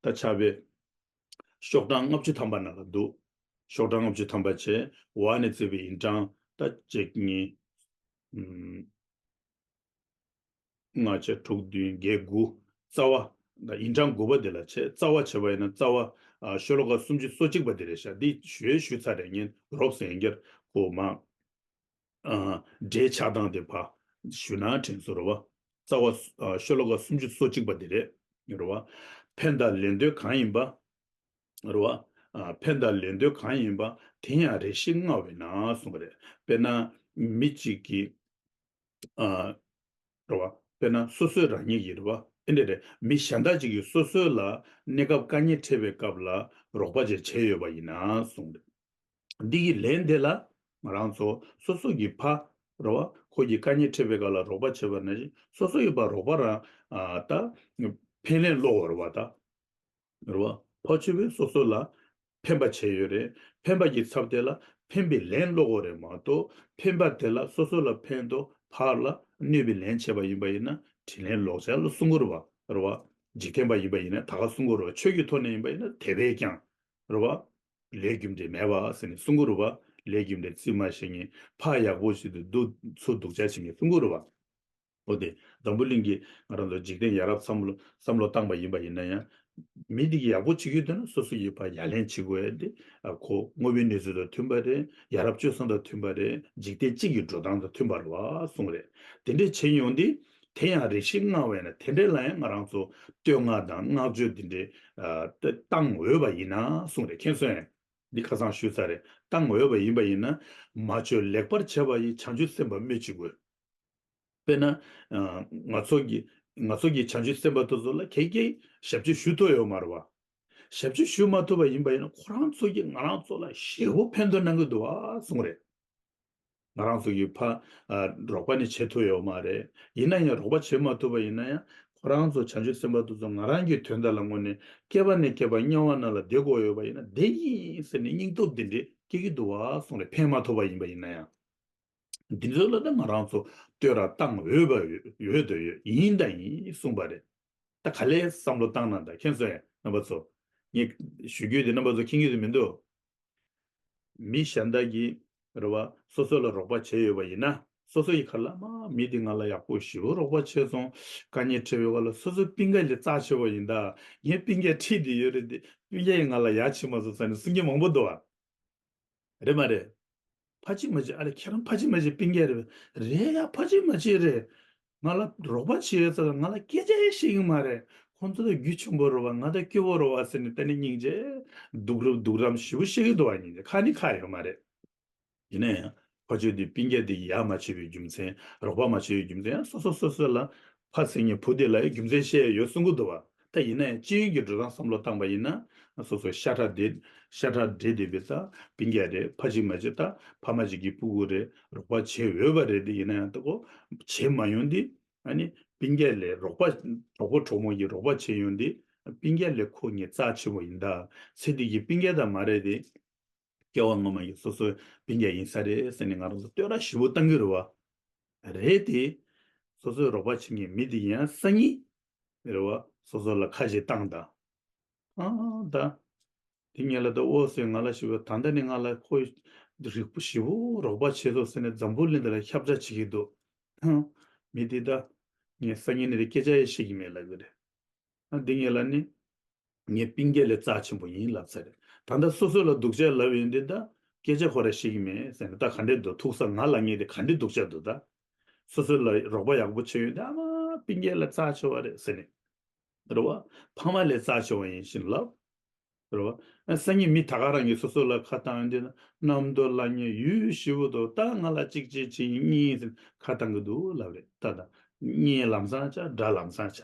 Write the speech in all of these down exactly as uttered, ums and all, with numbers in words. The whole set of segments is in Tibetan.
ད་ཆགས་པའི་ཤོག་གྲངས་ལྔ་བཅུ་ཐམ་པ་ནང་ལ་འདུག་ཤོག་གྲངས་ལྔ་བཅུ་ཐམ་པ་བྱས་འོག་ནས་བརྩིས་པའི་ཡིན་གྲངས་ད་གཅིག་གཉིས། ཨུམ། ལྔ་བཅུ་དྲུག་བདུན་བརྒྱད་དགུ། རྩ་བ། ད་ཡིན་གྲངས་དགུ་པ་དེ་ལ་བྱས་རྩ་བ་བྱས་པ་ཡིན་ན་རྩ་བ། ཨ། ཤོ་ལོ་ཀ་སུམ་ཅུ་སོ་གཅིག་པ་དེ་རེད་ཤག་འདི་ཞུས་ཞུས་ཚར་རེད། ངས་རོབ་ཙམ་ཡང་བསྐྱར་ཁོ་མ། ཨ། འགྲེལ་ཆགས་སྟངས་དེ་ཕར་ཞུས་ན་དྲན་སོང་རེད་བ། རྩ་བ། ཨ། ཤོ་ལོ་ཀ་སུམ་ཅུ་སོ་གཅིག་པ་དེ་རེད། རེད་བ། ཕན་དང་ལན་ལྡོག་གང་ཡིན་པ། རེད་བ། ཨ། ཕན་དང་ལན་ལྡོག་གང་ཡིན་པ་དེ་ཡང་རེ་ཞིག་མངའ་བས་ན་གསུངས་པ་རེད། དཔེར་ན། མི་གཅིག་གིས། ཨ། རེད་བ། དཔེར་ན་སོ་སོས་རང་ཉིད་ཀྱིས་རེད་བ། ཨེ་འདྲ་རེད། མི་གཞན་དག་ཅིག་གིས་སོ་སོ་ལ་གནས་སྐབས་དཀའ་ངལ་འཕྲད་པའི་སྐབས་ལ་རོགས་པ་ཅིག་བྱས་ཡོད་པ་ཡིན་ན་གསུངས་རེད། འདི་ཡི་ལན་དེ་ལ་ང་རང་ཚོ་སོ་སོ་གི་ཕ། རེད་བ། ཁོ་གིས་དཀའ་ངལ་འཕྲད་པའི་སྐབས་ལ་རོགས་པ་བྱས་པ་ནང་བཞིན་སོ་སོ་ཡི་ཕ་རོགས་པ་རང་། ཨ། ད་ཕན་ལན་སློག་དགོས་རེད་བ་ད། རེད་བ། ཕར་ཕྱོགས་པས་སོ་སོ་ལ་ཕན་པ་བྱས་ཡོད་རེད། ཕན་པ་གི་ཚབ་དེ་ལ་ཕན་པའི་ལན་སློག་དགོས་རེད་མ་གཏོགས་ཕན་པ་དེ་ལ་སོ་སོ་ལ་ཕན་ཐོགས་ཕར་ལ་གནོད་པའི་ལན་བྱས་པ་ཡིན་པ་ཡིན་ན་དྲིན་ལན་ལོག་བྱས་ལ་གསུང་གི་རེད་བ། རེད་བ། འཇིག་རྟེན་པ་ཡིན་པ་ཡིན་ན་ད་ག་གསུང་གི་རེད་བ། ཆོས་ཀྱི་ཐོག་ནས་ཡིན་པ་ཡིན་ན་དེ་བས་ཀྱང་། རེད་བ། ལས་རྒྱུ་འབྲས་མེད་པ་ཟེར་ནས་གསུང་གི་རེད་བ། ལས་རྒྱུ་འབྲས་རྩིས་མ་ཤེས་མཁན། ཕ་ཡག་པོ་ཞིག་ཏུ་སྡུག་ཚུར་སྡུག་ཅག་བྱེད་མཁན་གསུང་གི་རེད་བ། འོ་དེ། འཛམ་བུ་གླིང་གི་ང་རང་ཚོ་འཇིག་རྟེན་ཡ་རབས་བསམ་བློ་བསམ་བློ་བཏང་པ་ཡིན་པ་ཡིན་ན་ཡང་། མི་དེ་གིས་ཡག་པོ་བྱེད་ཀྱི་འདུག་ན་སོ་སོ་ཡིས་ཕར་ཡ་ལན་བྱེད་དགོས་ཡ་དེ། ཨ། ཁོ་དངོས་པོའི་གནས་ཚུལ་དང་མཐུན་པ་རེད། ཡ་རབས་སྤྱོད་བཟང་དང་མཐུན་པ་རེད། འཇིག་རྟེན་སྤྱི་གི་འགྲོ་སྟངས་དང་མཐུན་པ་རེད་བ་གསུངས་རེད། དེ་འདྲས་བྱེད་ཡོང་དུས། དེ་ཡང་རེ་ཞིག་མངའ་བས་ན་དེ་འདྲས་ལ་ཡང་ང་རང་ཚོ་བསྟོད་བསྔགས་དང་བསྔགས་བརྗོད་དེ་འདྲས། ཨ། བཏང་འོས་པ་ཡིན་ན་གསུངས་རེད། མཁྱེན་སོང་ངས། འདི་ཁ་སང་ཞུས་ཚར་རེད། བཏང་འོས་པ་ཡིན་པ་ཡིན་ན། མ་བཅོས་ལེགས་པར་བྱས་པ་ཡི་བྱང་ཆུབ་སེམས་དཔའ་སྨོས་ཅི་དགོས། དཔེར་ན། ཨ། ང་ཚོ་གི། ང་ཚོ་གི་བྱང་ཆུབ་སེམས་དཔའ་དེ་ཚོ་ལ་གལ་གལ་ཞབས་ཕྱི་ཞུ་ཐུབ་ཡོད་མ་རེད་བ། ཞབས་ཕྱི་ཞུ་མ་ཐུབ་པ་ཡིན་པ་ཡིན་ན་ཁོ་རང་ཚོ་གིས་ང་རང་ཚོ་ལ་ཞེ་པོ་ཕན་ཐོགས་གནང་གི་འདུག་བ་གསུངས་རེད། ང་རང་ཚོ་གིས་ཕར། ཨ། རོགས་པ་ནི་བྱེད་ཐུབ་ཡོད་མ་རེད། ཡིན་ན་ཡང་རོགས་པ་བྱེད་མ་ཐུབ་པ་ཡིན་ན་ཡང་ཁོ་རང་ཚོ་བྱང་ཆུབ་སེམས་དཔའ་དེ་ཚོ་ང་རང་གི་དོན་དག་ལ་དངོས་གནས་སྐྱེ་བ་ནས་སྐྱེ་བ་དམྱལ་བ་ནང་ལ་བསྡད་དགོས་ཡོད་པ་ཡིན་ན་བསྡད་ཀྱི་ཡིན་ཟེར་ནས་སྙིང་སྟོབས་འདི་འདྲས་སྐྱེ་གི་འདུག་བ་གསུངས་རེད། ཕན་མ་ཐོགས་པ་ཡིན་པ་ཡིན་ན་ཡང་། འདི་ཚོ་ལ་ད་ང་རང་ཚོ་བསྟོད་ར་བཏང་འོས་པ་ཡོད་ཡོད་དོ་ཡོད་ཡིན་ད་ཡིན་གསུངས་པ་རེད། ད་ག་ལེར་བསམ་བློ་བཏང་ན་ད་མཁྱེན་སོང་ངས་རྣམ་པ་ཚོ། ངས་ཞུ་རྒྱུ་དེ་རྣམ་པ་ཚོ་མཁྱེན་གྱི་དེ་མི་འདུག་མི་གཞན་དག་གིས་རེད་བ། སོ་སོ་ལ་རོགས་པ་བྱས་ཡོད་པ་ཡིན་ན། སོ་སོ་ཡི་ཁ་ལ་མ་མི་དེ་ང་ལ་ཡག་པོ་ཞེ་པོ་རོགས་པ་བྱས་སོང་། དཀའ་ངལ་འཕྲད་པའི་བར་ལ་སོ་སོའི་སྤུན་ཀྱག་ལས་རྩ་ཆེ་བ་ཡིན་ད། ངའི་སྤུན་ཀྱག་ཁྲིད་དེ་ཡོད་རེད་དེ་སྤུན་ཀྱག་ཡིས་ང་ལ་ཡག་བྱེད་མ་སོང་ཟེར་ནས་གསུང་མཁན་མང་པོ་འདུག་བ། རེད་མ་རེད། ཕ་གཅིག་མ་གཅིག་ཨ་ལས་ཁྱེད་རང་ཕ་གཅིག་མ་གཅིག་སྤུན་ཀྱག་རེད་པས། རེད་ཡ་ཕ་གཅིག་མ་གཅིག་རེད། ང་ལ་རོགས་པ་བྱེད་ཡོད་ཙང་ང་ལ་སྐད་ཆ་ཡང་བཤད་ཀྱི་མ་རེད། ཁོང་ཚོ་ད་རྒྱུ་ཆེན་པོ་རེད་བ། ང་ད་སྐྱོ་པོ་རེད་བ་ཟེར་ནས་ད་ནི་སྙིང་རྗེ། སྡུག་རུས་སྡུག་རམ་ཞེ་པོ་བཤད་ཀྱི་འདུག་བ། སྙིང་རྗེ་ཁ་ནི་ཁ་ཡོད་མ་རེད། ཡིན་ན་ཡང་ཕ་ཆོས་དེ་སྤུན་ཀྱག་དེ་ཡིས་ཡག་མ་བྱས་པའི་རྒྱུ་མཚན། རོགས་པ་མ་བྱས་པའི་རྒྱུ་མཚན་ཡང་སོ་སོ་སོ་སོ་ལ་ཕ་ཟེར་མཁན་བུ་དེ་ལ་ཡང་རྒྱུ་མཚན་བཤད་ཡ་ཡོད་གསུང་གི་འདུག་བ། ད་ཡིན་ན་ཡང་སྤྱི་ཡོངས་ཀྱི་འགྲོ་སྟངས་བསམ་བློ་བཏང་པ་ཡིན་ན་སོ་སོ་ཤ་ཁྲག་འདྲེས་ཤ་ཁྲག་འདྲེས་བསྡད་པའི་ས་སྤུན་ཀྱག་རེད། ཕ་གཅིག་མ་གཅིག་ད་ཕ་མ་གཅིག་གི་སྤུ་གུ་རེད། རོགས་པ་བྱེད་འོས་པ་རེད། དེ་ཡིན་ན་ཡང་ད་ཁོ་བྱེད་མ་ཡོང་དུས་ཨ་ནི་སྤུན་ཀྱག་ལས་རོགས་པ་གྲོགས་པོ་གྲོགས་མོ་གིས་རོགས་པ་བྱེད་ཡོང་དུས་སྤུན་ཀྱག་ལས་ཁོ་ངའི་རྩ་ཆེན་པོ་ཡིན་ད། ཚེ་འདི་གི་སྤུན་ཀྱག་ད་མ་རེད་དེ། སྐྱེ་བ་སྔོན་མ་ཡི་སོ་སོའི་སྤུན་ཀྱག་ཡིན་ས་རེད་ཟེར་ནས་ང་རང་ཚོ་བསྟོད་ར་ཞེ་པོ་བཏང་གི་རེད་བ། རེད་དེ། སོ་སོའི་རོགས་པ་བྱེད་མཁན་མི་དེ་ཡིན་ཡང་སང་ཉིན། རེད་བ། སོ་སོ་ལ་ཁ་ཞིག་བཏང་དང་། ཨ་ད། དེ་ངས་ལ་ད་ཨོ་ཟེར་ང་ལ་ཞེ་པོ་ད་ལྟ་ནས་ང་ལ་ཁོ་རིག་པོ་ཞེ་པོ་རོགས་པ་བྱེད་སོ་ཟེར་ནས་འཛམ་བུ་གླིང་འདི་ལ་ཁྱབ་བསྒྲགས་བྱེད་ཀྱི་འདུག་ཧང་། མི་དེ་ད། ངས་སང་ཉིན་ནས་རེ་སྐད་ཆ་ཡང་བཤད་ཀྱི་མེད་ལབ་གི་རེད། ཨ་འདི་ངས་ལ་ནི། ངའི་སྤུན་ཀྱག་ལས་རྩ་ཆེན་པོ་ཡིན་ལབ་ཚར་རེད། ད་ལྟ་སོ་སོ་ལ་སྡུག་ཅག་ལབ་ཡོང་དུས་ད་སྐད་ཆ་ཁོ་ར་བཤད་ཀྱི་མེད་ཟེར་ནས་ད་ག་འདྲས་འདུག་ཐུག་ས་ང་ལ་ངས་དེ་ག་འདྲས་སྡུག་ཅག་འདུག་ད། སོ་སོ་ལ་རོགས་པ་ཡག་པོ་བྱས་ཡོང་དུས་ཨ་མ་སྤུན་ཀྱག་ལས་རྩ་ཆེ་བ་རེད་ཟེར་ནས། རེད་བ། ཕ་མ་ལས་རྩ་ཆེ་བ་ཡིན་བཞིན་ལབ། རེད་བ། ཨ་སང་ཉིན་མི་ད་ག་རང་གིས་སོ་སོ་ལ་ཁ་བཏང་ཡོང་དུས་ན་གནམ་རྡོ་ལ་ཉེ་ཡུལ་ཞེ་པོ་འདུག་ད་ང་ལ་གཅིག་གཅིག་གཅིག་གཉིས་ཟེར་ཁ་བཏང་གི་འདུག་ལབ་རེད་ད། ད་གཉེན་ལམ་སང་ཆ་དགྲ་ལམ་སང་ཆ།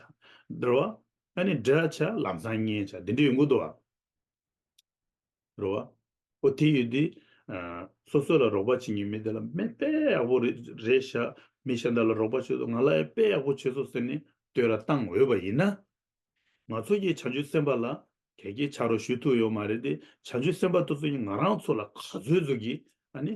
རེད་བ། ཨ་ནི་དགྲ་ཆ་ལམ་སང་གཉེན་ཆ་འདི་འདྲ་ཡོང་གི་འདུག་བ། རེད་བ། ཨོ་དེ་ཡོད་དུས། ཨ་སོ་སོ་ལ་རོགས་པ་བྱེད་མཁན་མི་དེ་ལ་མི་དཔེ་ཡག་པོ་རེད་རེད་ཤག་མི་གཞན་དག་ལ་རོགས་པ་བྱེད་དུས་ང་ལ་ཡང་དཔེ་ཡག་པོ་བྱེད་སོང་ཟེར་ནས་བསྟོད་ར་བཏང་འོས་པ་ཡིན་ན། ང་ཚོ་གིས་བྱང་ཆུབ་སེམས་དཔའ་ལ་གལ་གལ་ཆ་རོགས་ཞུ་ཐུབ་ཡོད་མ་རེད་དེ། བྱང་ཆུབ་སེམས་དཔའ་དེ་ཚོ་ཡིས་ང་རང་ཚོ་ལ་ག་ཚོད་ཚོད་ཀྱིས་ཨ་ནི།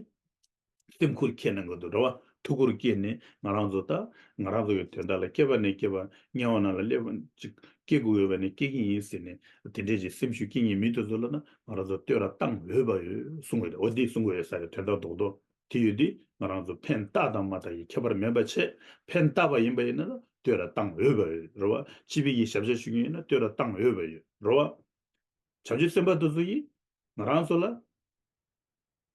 སེམས་ཁུར་ཁྱེར་གནང་གི་འདུག་རེད་བ། ཐུགས་ཁུར་བསྐྱེད་ནས་ང་རང་ཚོ་ད་ང་རང་ཚོ་གི་དོན་དག་ལ་སྐྱེ་བ་ནས་སྐྱེ་བ་དམྱལ་བ་ནང་ལ་སླེབས་ཅིག་ སྐྱེ་དགོས་ཡོད་པ་ནི་སྐྱེ་གི་ཡིན་ཟེར་ནས་དེ་འདྲས་ཀྱི་སེམས་ཤུགས་སྐྱེ་མཁན་མི་དེ་ཚོ་ལ་ན་ང་རང་ཚོ་བསྟོད་ར་བཏང་འོས་པ་ཡོད་གསུང་གི་རེད། འོ་འདི་གསུང་གི་ཡོད་ས་རེད། དོན་དག་རྡོག་རྡོག་དེ་ཡོད་དུས་ང་རང་ཚོ་ཕན་བཏགས་དང་མ་བཏགས་ཀྱི་ཁྱད་པར་མེད་པ་བྱས། ཕན་བཏགས་པ་ཡིན་པ་ཡིན་ན་ལ་བསྟོད་ར་བཏང་འོས་པ་ཡོད་རེད་བ། སྤྱི་པའི་གི་ཞབས་ཕྱི་ཞུ་མཁན་ཡིན་ན་བསྟོད་ར་བཏང་འོས་པ་ཡོད་རེད་བ། བྱང་ཆུབ་སེམས་དཔའ་དེ་ཚོ་ཡིས་ང་རང་ཚོ་ལ་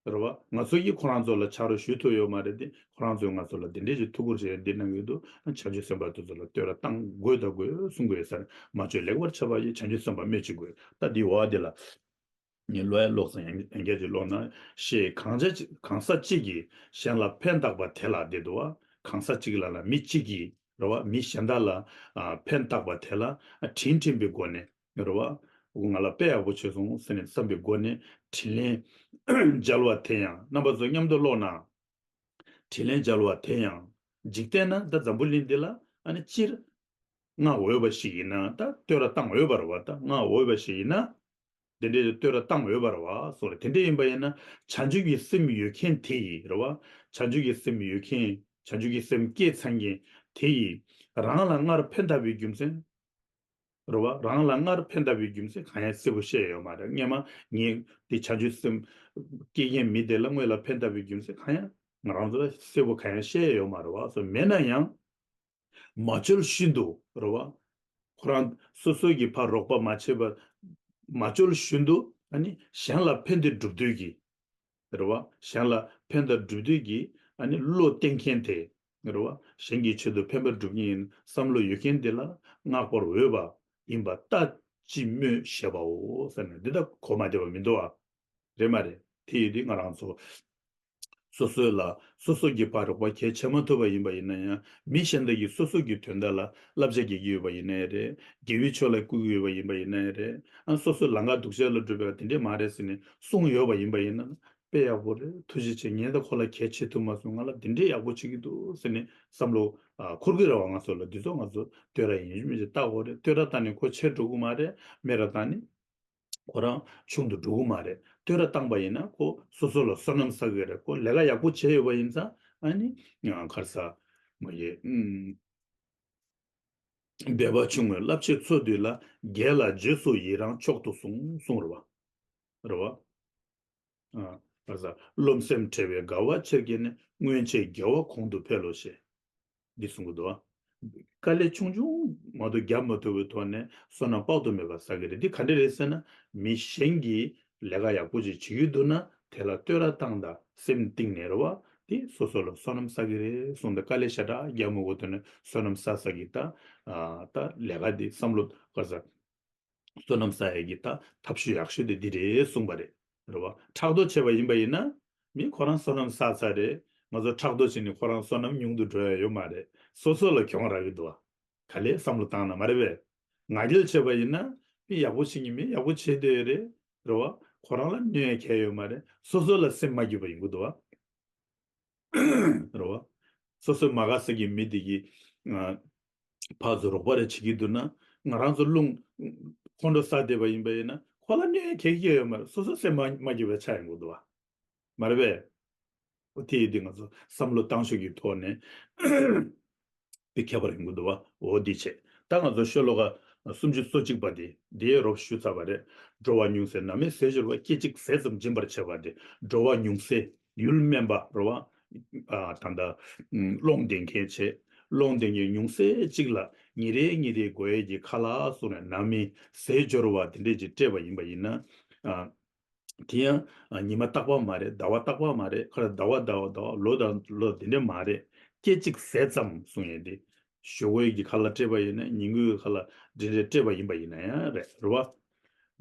རེད་བ། ང་ཚོ་གིས་ཁོ་རང་ཚོ་ལ་ཕྱག་རོགས་ཞུ་ཐུབ་ཡོད་མ་རེད་དེ། ཁོ་རང་ཚོས་ང་ཚོ་ལ་འདི་འདྲས་ཀྱི་ཐུགས་ཁུར་བྱས་འདི་གནང་གི་འདུག་བྱང་ཆུབ་སེམས་དཔའ་དེ་ཚོ་ལ་བསྟོད་ར་བཏང་དགོས་དང་དགོས་གསུང་དགོས་ཡོད་ས་རེད། མ་བཅོས་ལེགས་པར་བྱ་བ་ཡི། བྱང་ཆུབ་སེམས་དཔའ་སྨོས་ཅི་དགོས། ད་འདི་འོ་འདི་ལ་ངས་ཀློག་ཡ་ཀློག་ས་ཡང་ཡང་བསྐྱར་ཅིག་ཀློག་ན། ཞེས་གང་བྱ་གང་ཟག་གཅིག་གིས་གཞན་ལ་ཕན་བཏགས་པ་དེ་ལ་བསྟོད་དོ། གང་ཟག་གཅིག་ལ་ལ་མི་གཅིག་གིས་རེད་བ། མི་གཞན་དག་ལ་ཨ་ཕན་བཏགས་པ་དེ་ལ་ཨ་དྲིན་དྲན་པའི་སྒོ་ནས་རེད་བ། ང་ལ་དཔེ་ཡག་པོ་བྱས་སོང་ཟེར་ནས་བསམ་པའི་སྒོ་ནས་དྲིན་ལན་འཇལ་བ་དེ་ཡང་། རྣམ་པ་ཚོ་མཉམ་དུ་ཀློག་ན། དྲིན་ལན་འཇལ་བ་དེ་ཡང་། འཇིག་རྟེན་ན་ད་འཛམ་བུ་གླིང་འདི་ལ་ཨ་ནི་སྤྱིར་བསྔགས་འོས་པ་ཞིག་ཡིན་ན། ད་བསྟོད་ར་བཏང་འོས་པ་རེད་བ། ད་བསྔགས་འོས་པ་ཞིག་ཡིན་ན། དེ་འདྲའི་བསྟོད་ར་བཏང་འོས་པ་རེད་བ་སོགས་རེད། དེ་འདྲ་ཡིན་པ་ཡིན་ན་བྱང་ཆུབ་ཀྱི་སེམས་ཡོད་མཁན་དེ་ཡིས་རེད་བ། བྱང་ཆུབ་ཀྱི་སེམས་ཡོད་མཁན། བྱང་ཆུབ་ཀྱི་སེམས་བསྐྱེད་ཚར་མཁན་དེ་ཡིས་རང་ལ་སྔར་ཕན་བཏགས་པའི་རྒྱུ་མཚན་རེད་བ། རང་ལ་སྔར་ཕན་བཏགས་པའི་རྒྱུ་མཚན་གང་ཡང་གསལ་པོ་བཤད་ཡོད་མ་རེད། སྔོན་མ་ངས་འདི་བྱང་ཆུབ་སེམས་བསྐྱེད་མཁན་མི་དེ་ལ་སྔོན་ལ་ཕན་བཏགས་པའི་རྒྱུ་མཚན་གང་ཡང་ང་རང་ཚོ་ལ་གསལ་པོ་གང་ཡང་བཤད་ཡོད་མ་རེད་བ་སོགས། མེད་ན་ཡང་། མ་བཅོལ་བཞིན་དུ་རེད་བ། ཁོ་རང་སོ་སོ་གི་ཕར་རོགས་པ་མ་བྱས་པར་མ་བཅོལ་བཞིན་དུ་ཨ་ནི་གཞན་ལ་ཕན་བདེ་སྒྲུབ་འདོད་ཀྱི་རེད་བ། གཞན་ལ་ཕན་བདེ་སྒྲུབ་འདོད་ཀྱི་ཨ་ནི་བློ་གཏད་མཁན་དེ་རེད་བ། གཞན་གྱི་ཆེད་དུ་ཕན་པ་སྒྲུབ་མཁན་ཡིན་བསམ་བློ་ཡོད་མཁན་དེ་ལ་བསྔགས་པར་འོས་པ་ཡིན་པ་ལྟ་ཅི་སྨོས་ཞེས་པའོ་ཟེར་ནས། འདི་ལྟ་གོ་མ་བདེ་བ་མི་འདུག་ཨ། རེད་མ་རེད། དེ་ཡིན་དུས་ང་རང་ཚོ་སོ་སོའི་ལ་སོ་སོ་གི་ཕར་རོགས་པ་གལ་ཆེ་མ་ཐུབ་པ་ཡིན་པ་ཡིན་ན་ཡང་། མི་གཞན་དག་གིས་སོ་སོ་གི་དོན་དག་ལ་བསླབ་བྱ་རྒྱག་གི་ཡོད་པ་ཡིན་ན་ཡང་རེད། དགེ་བའི་ཕྱོགས་ལ་བསྐུལ་གྱི་ཡོད་པ་ཡིན་པ་ཡིན་ན་ཡང་རེད། ཨ་སོ་སོའི་ལམ་ཁ་སྡུག་ཅག་ལ་སྒྲུབ་པའི་དེ་འདྲས་མ་རེད་ཟེར་ནས་གསུངས་ཡོད་པ་ཡིན་པ་ཡིན་ན། དཔེ་ཡག་པོ་རེད། ཐུགས་རྗེ་ཆེ། ངས་ད་ཁོ་ལ་གལ་ཆེ་ཐུབ་མ་སོང་། ང་ལ་འདི་འདྲས་ཡག་པོ་བྱེད་ཀྱི་འདུག་ཟེར་ནས་བསམ་བློ་ཨ་འཁོར་གྱི་རེད་བ། ང་ཚོ་ལ་འདི་ཚོ་ང་ཚོ་བསྟོད་ར་ཡིན་གཅིག་མིན་གཅིག་བཏགས་དགོས་རེད། བསྟོད་ར་བཏང་ནས་ཁོ་ཆེ་འགྲོ་གི་མ་རེད། དམན་ར་བཏང་ནས་ཁོ་རང་ཆུང་དུ་འགྲོ་གི་མ་རེད། བསྟོད་ར་བཏང་པ་ཡིན་ན་ཁོ་སོ་སོ་ལ་བསོད་ནམས་བསགས་ཀྱི་རེད། ཁོ་ལས་ཀ་ཡག་པོ་བྱས་ཡོད་པ་ཡིན་ཙང་ཨ་ནི་ང་ག་རེ་ཟ་མ་ཡེ། ཨུམ། འབད་པ་ཆུང་ངུས་རླབས་ཆེན་འཚོ་དུས་ལ། རྒྱལ་ལ་རྗེས་སུ་ཡི་རང་མཆོག་ཏུ་གསུངས། གསུངས་རེད་བ། རེད་བ། ཨ། རེད་ས། རློམ་སེམས་བྲལ་བའི་དགའ་བ་ཆེར་སྐྱེས་ནས། སྔོན་ཆད་རྒྱལ་བ་གོང་དུ་འཕེལ་ལོ་ཞེས། འདི་གསུང་གི་འདུག་བ། དཀའ་ལས་ཆུང་ཆུང་མ་གཏོགས་རྒྱབ་མ་ཐུབ་པའི་ཐོག་ནས་བསོད་ནམས་དཔག་ཏུ་མེད་པ་བསགས་ཀྱི་རེད། འདི་ག་འདྲ་རེད་ཟེར་ན། མི་གཞན་གྱིས་ལས་ཀ་ཡག་པོ་ཅིག་བྱེད་ཀྱི་འདུག་ན་དེ་ལ་བསྟོད་ར་བཏང་དང་སེམས་གཏིང་ནས་རེད་བ། དེ་སོ་སོ་ལ་བསོད་ནམས་བསགས་ཀྱི་རེད་གསུངས་ཏེ། དཀའ་ལས་ཞེ་དྲག་རྒྱག་མི་དགོས་དོན་ནས་བསོད་ནམས་བསགས་བསགས་ཀྱི་ད། ཨ། ད་ལས་ཀ་འདི་བསམ་བློ་ག་རེ་ཟ། བསོད་ནམས་བསགས་ཡས་ཀྱི་ད་ཐབས་ཤེས་ཡག་ཤོས་དེ་འདི་རེད་གསུངས་པ་རེད། རེད་བ། ཕྲག་དོག་བྱས་པ་ཡིན་པ་ཡིན་ན། མི་ཁོ་རང་བསོད་ནམས་བསགས་ཚར་རེད། ང་ཚོ་ཕྲག་དོག་བྱས་ནས་ཁོ་རང་བསོད་ནམས་ཉུང་དུ་འགྲོ་ཡ་ཡོད་མ་རེད། སོ་སོ་ལ་གྱོང་རག་གི་འདུག་བ། ག་ལེར་བསམ་བློ་བཏང་ན་མ་རེད་པས། ང་རྒྱལ་བྱས་པ་ཡིན་ན། མི་ཡག་པོ་བྱེད་མཁན་མི་ཡག་པོ་བྱེད་བསྡད་ཡོད་རེད། རེད་བ། ཁོ་རང་ལ་གནོད་ཡ་གང་ཡང་ཡོད་མ་རེད། སོ་སོ་ལ་སེམས་མ་སྐྱིད་པ་ཡོང་གི་འདུག་བ། རེད་བ། སོ་སོའི་མ་དགའ་ས་གི་མི་དེ་གིས། ཨ། ཕར་ཚུར་རོགས་པ་རེ་བྱེད་ཀྱི་འདུག་ན། ང་རང་ཚོ་རླུང་ཁོང་ཁྲོ་ཟ་བསྡད་པ་ཡིན་པ་ཡིན་ན། ཁོ་ལ་གནོད་ཡ་གང་ཡང་ཡོད་མ་རེད། སོ་སོ་སེམས་མ་མ་སྐྱིད་པའི་ཆ་ཡོང་གི་འདུག་བ། མ་རེད་པས། འོ་དེ་ཡིན་དུས་ང་ཚོ་བསམ་བློ་བཏང་ཕྱོགས་ཀྱི་ཐོག་ནས་དེ་ཁྱད་པར་ཡོང་གི་འདུག་བ། འོ་འདི་བྱས། ད་ང་ཚོ་ཤོ་ལོ་ཀ་སུམ་ཅུ་སོ་གཅིག་པ་དེ་འདིའི་རོབ་ཞུ་ཚར་བ་རེད། འགྲོ་བ་ཉུང་ཟད་ནམ་མེད་ཟས་སྦྱོར་བ། སྐད་ཅིག་ཟས་ཙམ་སྦྱིན་པར་བྱེད་པ་དེ། འགྲོ་བ་ཉུང་ཟད་ཡུལ་དམན་པ་རེད་བ། ཨ། ད་ལྟ་སློང་བསྡད་མཁན་བྱས། སློང་བསྡད་མཁན་ཉུང་ཟད་ཅིག་ལ་ཉིན་རེ་ཉིན་རེ་དགོས་ཡས་ཀྱི་ཁ་ལག་སོགས་ནས་ནམ་མེད་ཟས་སྦྱོར་བ་དེ་འདྲས་ཅིག་སྤྲད་པ་ཡིན་པ་ཡིན་ན། ཨ། དེ་ཡང་ཉི་མ་རྟག་པ་མ་རེད། ཟླ་བ་རྟག་པ་མ་རེད། ཁ་ལ་ཟླ་བ་ཟླ་བ་ཟླ་བ། ལོ་དང་ལོ་དེ་འདྲ་མ་རེད། སྐད་ཅིག་ཟས་ཙམ་གསུང་ཡས་དེ། ཞོགས་ཀས་ཀྱི་ཁ་ལག་སྤྲད་པ་ཡིན་ན། ཉིན་གུང་གི་ཁ་ལག་དེ་འདྲ་སྤྲད་པ་ཡིན་པ་ཡིན་ན་ཡང་རེད། རེད་བ།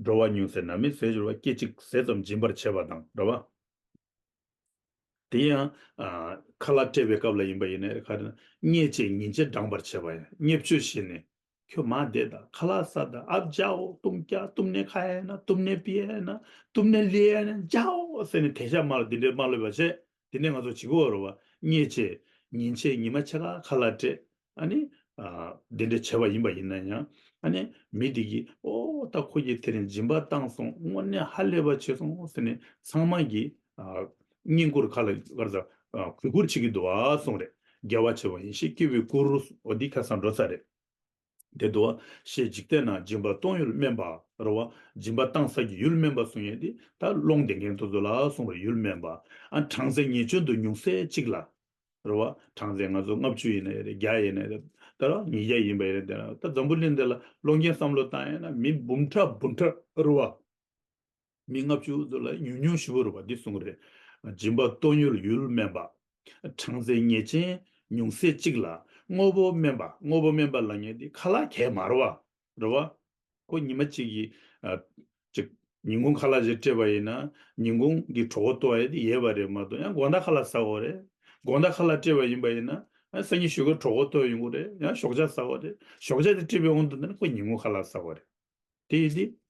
འགྲོ་བ་ཉུང་ཟད་ནམ་མེད་ཟས་སྦྱོར་བ། སྐད་ཅིག་ཟས་ཙམ་སྦྱིན་པར་བྱེད་པ་དང་། རེད་བ། དེ་ཡང་། ཨ། ཁ་ལག་སྤྲད་པའི་སྐབས་ལ་ཡིན་པ་ཡིན་ན་ག་རེ་ན། བརྙས་བཅས་ཉིན་བྱེད་འགྲངས་པར་བྱེད་པ་ཡང་། བརྙས་བཅོས་བྱས་ནས། ཁྱོད་མ་བསྡད་དང་། ཁ་ལག་ཟ་དང་། ཨ་བྱའོ། ཏུམ་ཀྱ། ཏུམ་ནེ་ཁ་ཡ་ན། ཏུམ་ནེ་པི་ཡ་ན། ཏུམ་ནེ་ལི་ཡ་ན། བྱའོ་ཟེར་ནས་དེ་ཤ་མ་ལ་འདི་འདྲའི་མ་ལོས་པ་བྱས། དེ་ནས་ང་ཚོ་བྱེད་དགོས་རེད་བ། བརྙས་བཅས་ཉིན་བྱེད་ཉི་མ་ཕྱེད་ཀ་ཁ་ལག་སྤྲད། ཨ་ནི། ཨ། འདི་འདྲ་བྱས་པ་ཡིན་པ་ཡིན་ན་ཡང་། ཨ་ནི་མི་དེ་གིས་ཨོ་ད་ཁོ་གིས་དེ་རིང་སྦྱིན་པ་བཏང་སོང་། དངོས་གནས་ཧ་ལས་པ་བྱས་སོང་ཟེར་ནས་ཚང་མ་གིས། ཨ། བསྙེན་བཀུར་ཁ་ལ་ག་རེ་ཟ། ཨ། གུས་བཀུར་བྱེད་ཀྱི་འདུག་ཨ་གསུངས་རེད། དགེ་བ་བྱེད་པ་ཡིན་ཞེས་བསྐུལ་བའི་བཀུར། འོ་འདི་ཁ་སང་འགྲོ་ཚར་རེད། དེ་འདུག་བ། ཞེས་འཇིག་རྟེན་ན་སྦྱིན་པ་གཏོང་ཡུལ་དམན་པ་རེད་བ། སྦྱིན་པ་བཏང་ས་ཀྱི་ཡུལ་དམན་པ་གསུང་ཡས་དེ་ད་སློང་བསྡད་མཁན་དེ་ཚོ་ལ་གསུང་བའི་ཡུལ་དམན་པ། ཨ་གྲངས་ཚད་ངེས་ཅན་དུ་ཉུང་ཟད་གཅིག་ལ། རེད་བ། གྲངས་ཚད་ང་ཚོ་ལྔ་བཅུ་ཡིན་ནའི་རེད། བརྒྱ་ཡིན་ནའི་རེད། ད་ར་ཉིས་བརྒྱ་ཡིན་པ་ཡིན་ནའི་རེད། ད་འཛམ་བུ་གླིང་འདི་ལ་སློང་མཁན་བསམ་བློ་བཏང་ཡས་ན་མི་འབུམ་ཕྲག་འབུམ་ཕྲག་རེད་བ། མི་ལྔ་བཅུ་ཚོ་ལ་ཉུང་ཉུང་ཞེ་པོ་རེད་བ། འདི་གསུང་གི་རེད། སྦྱིན་པ་གཏོང་ཡུལ་ཡུལ་དམན་པ། གྲངས་ཚད་ངེས་ཅན་ཉུང་ཟད་གཅིག་ལ། དངོས་པོ་དམན་པ། དངོས་པོ་དམན་པ་ལབ་མཁན་དེ་ཁ་ལག་གས་མ་རེད་བ། རེད་བ། ཁོ་ཉི་མ་གཅིག་གི་ཨ། ཅིག་ཉིན་གུང་ཁ་ལག་ཅིག་སྤྲད་པ་ཡིན་ན་ཉིན་གུང་གི་གྲོད་ཁོག་ལྟོགས་ཡས་དེ་ཡོད་པ་རེད་མ་གཏོགས། ཡང་དགོང་དག་ཁ་ལག་ཟ་དགོས་རེད། དགོང་དག་ཁ་ལག་སྤྲད་པ་ཡིན་པ་ཡིན་ན་ཨ་སང་ཉིན་གཞུག་གུ་གྲོད་ཁོག་ལྟོགས་ཡོང་གི་རེད། ཡང་ཞོགས་ཇ་ཟ་དགོས་རེད། ཞོགས་ཇ་དེ་སྤྲད་པའི་དབང་དུ་བཏང་ན་ཁོ་ཉིན་གུང་ཁ་ལག་ཟ་དགོས་རེད། དེ་ཡིན་དུས།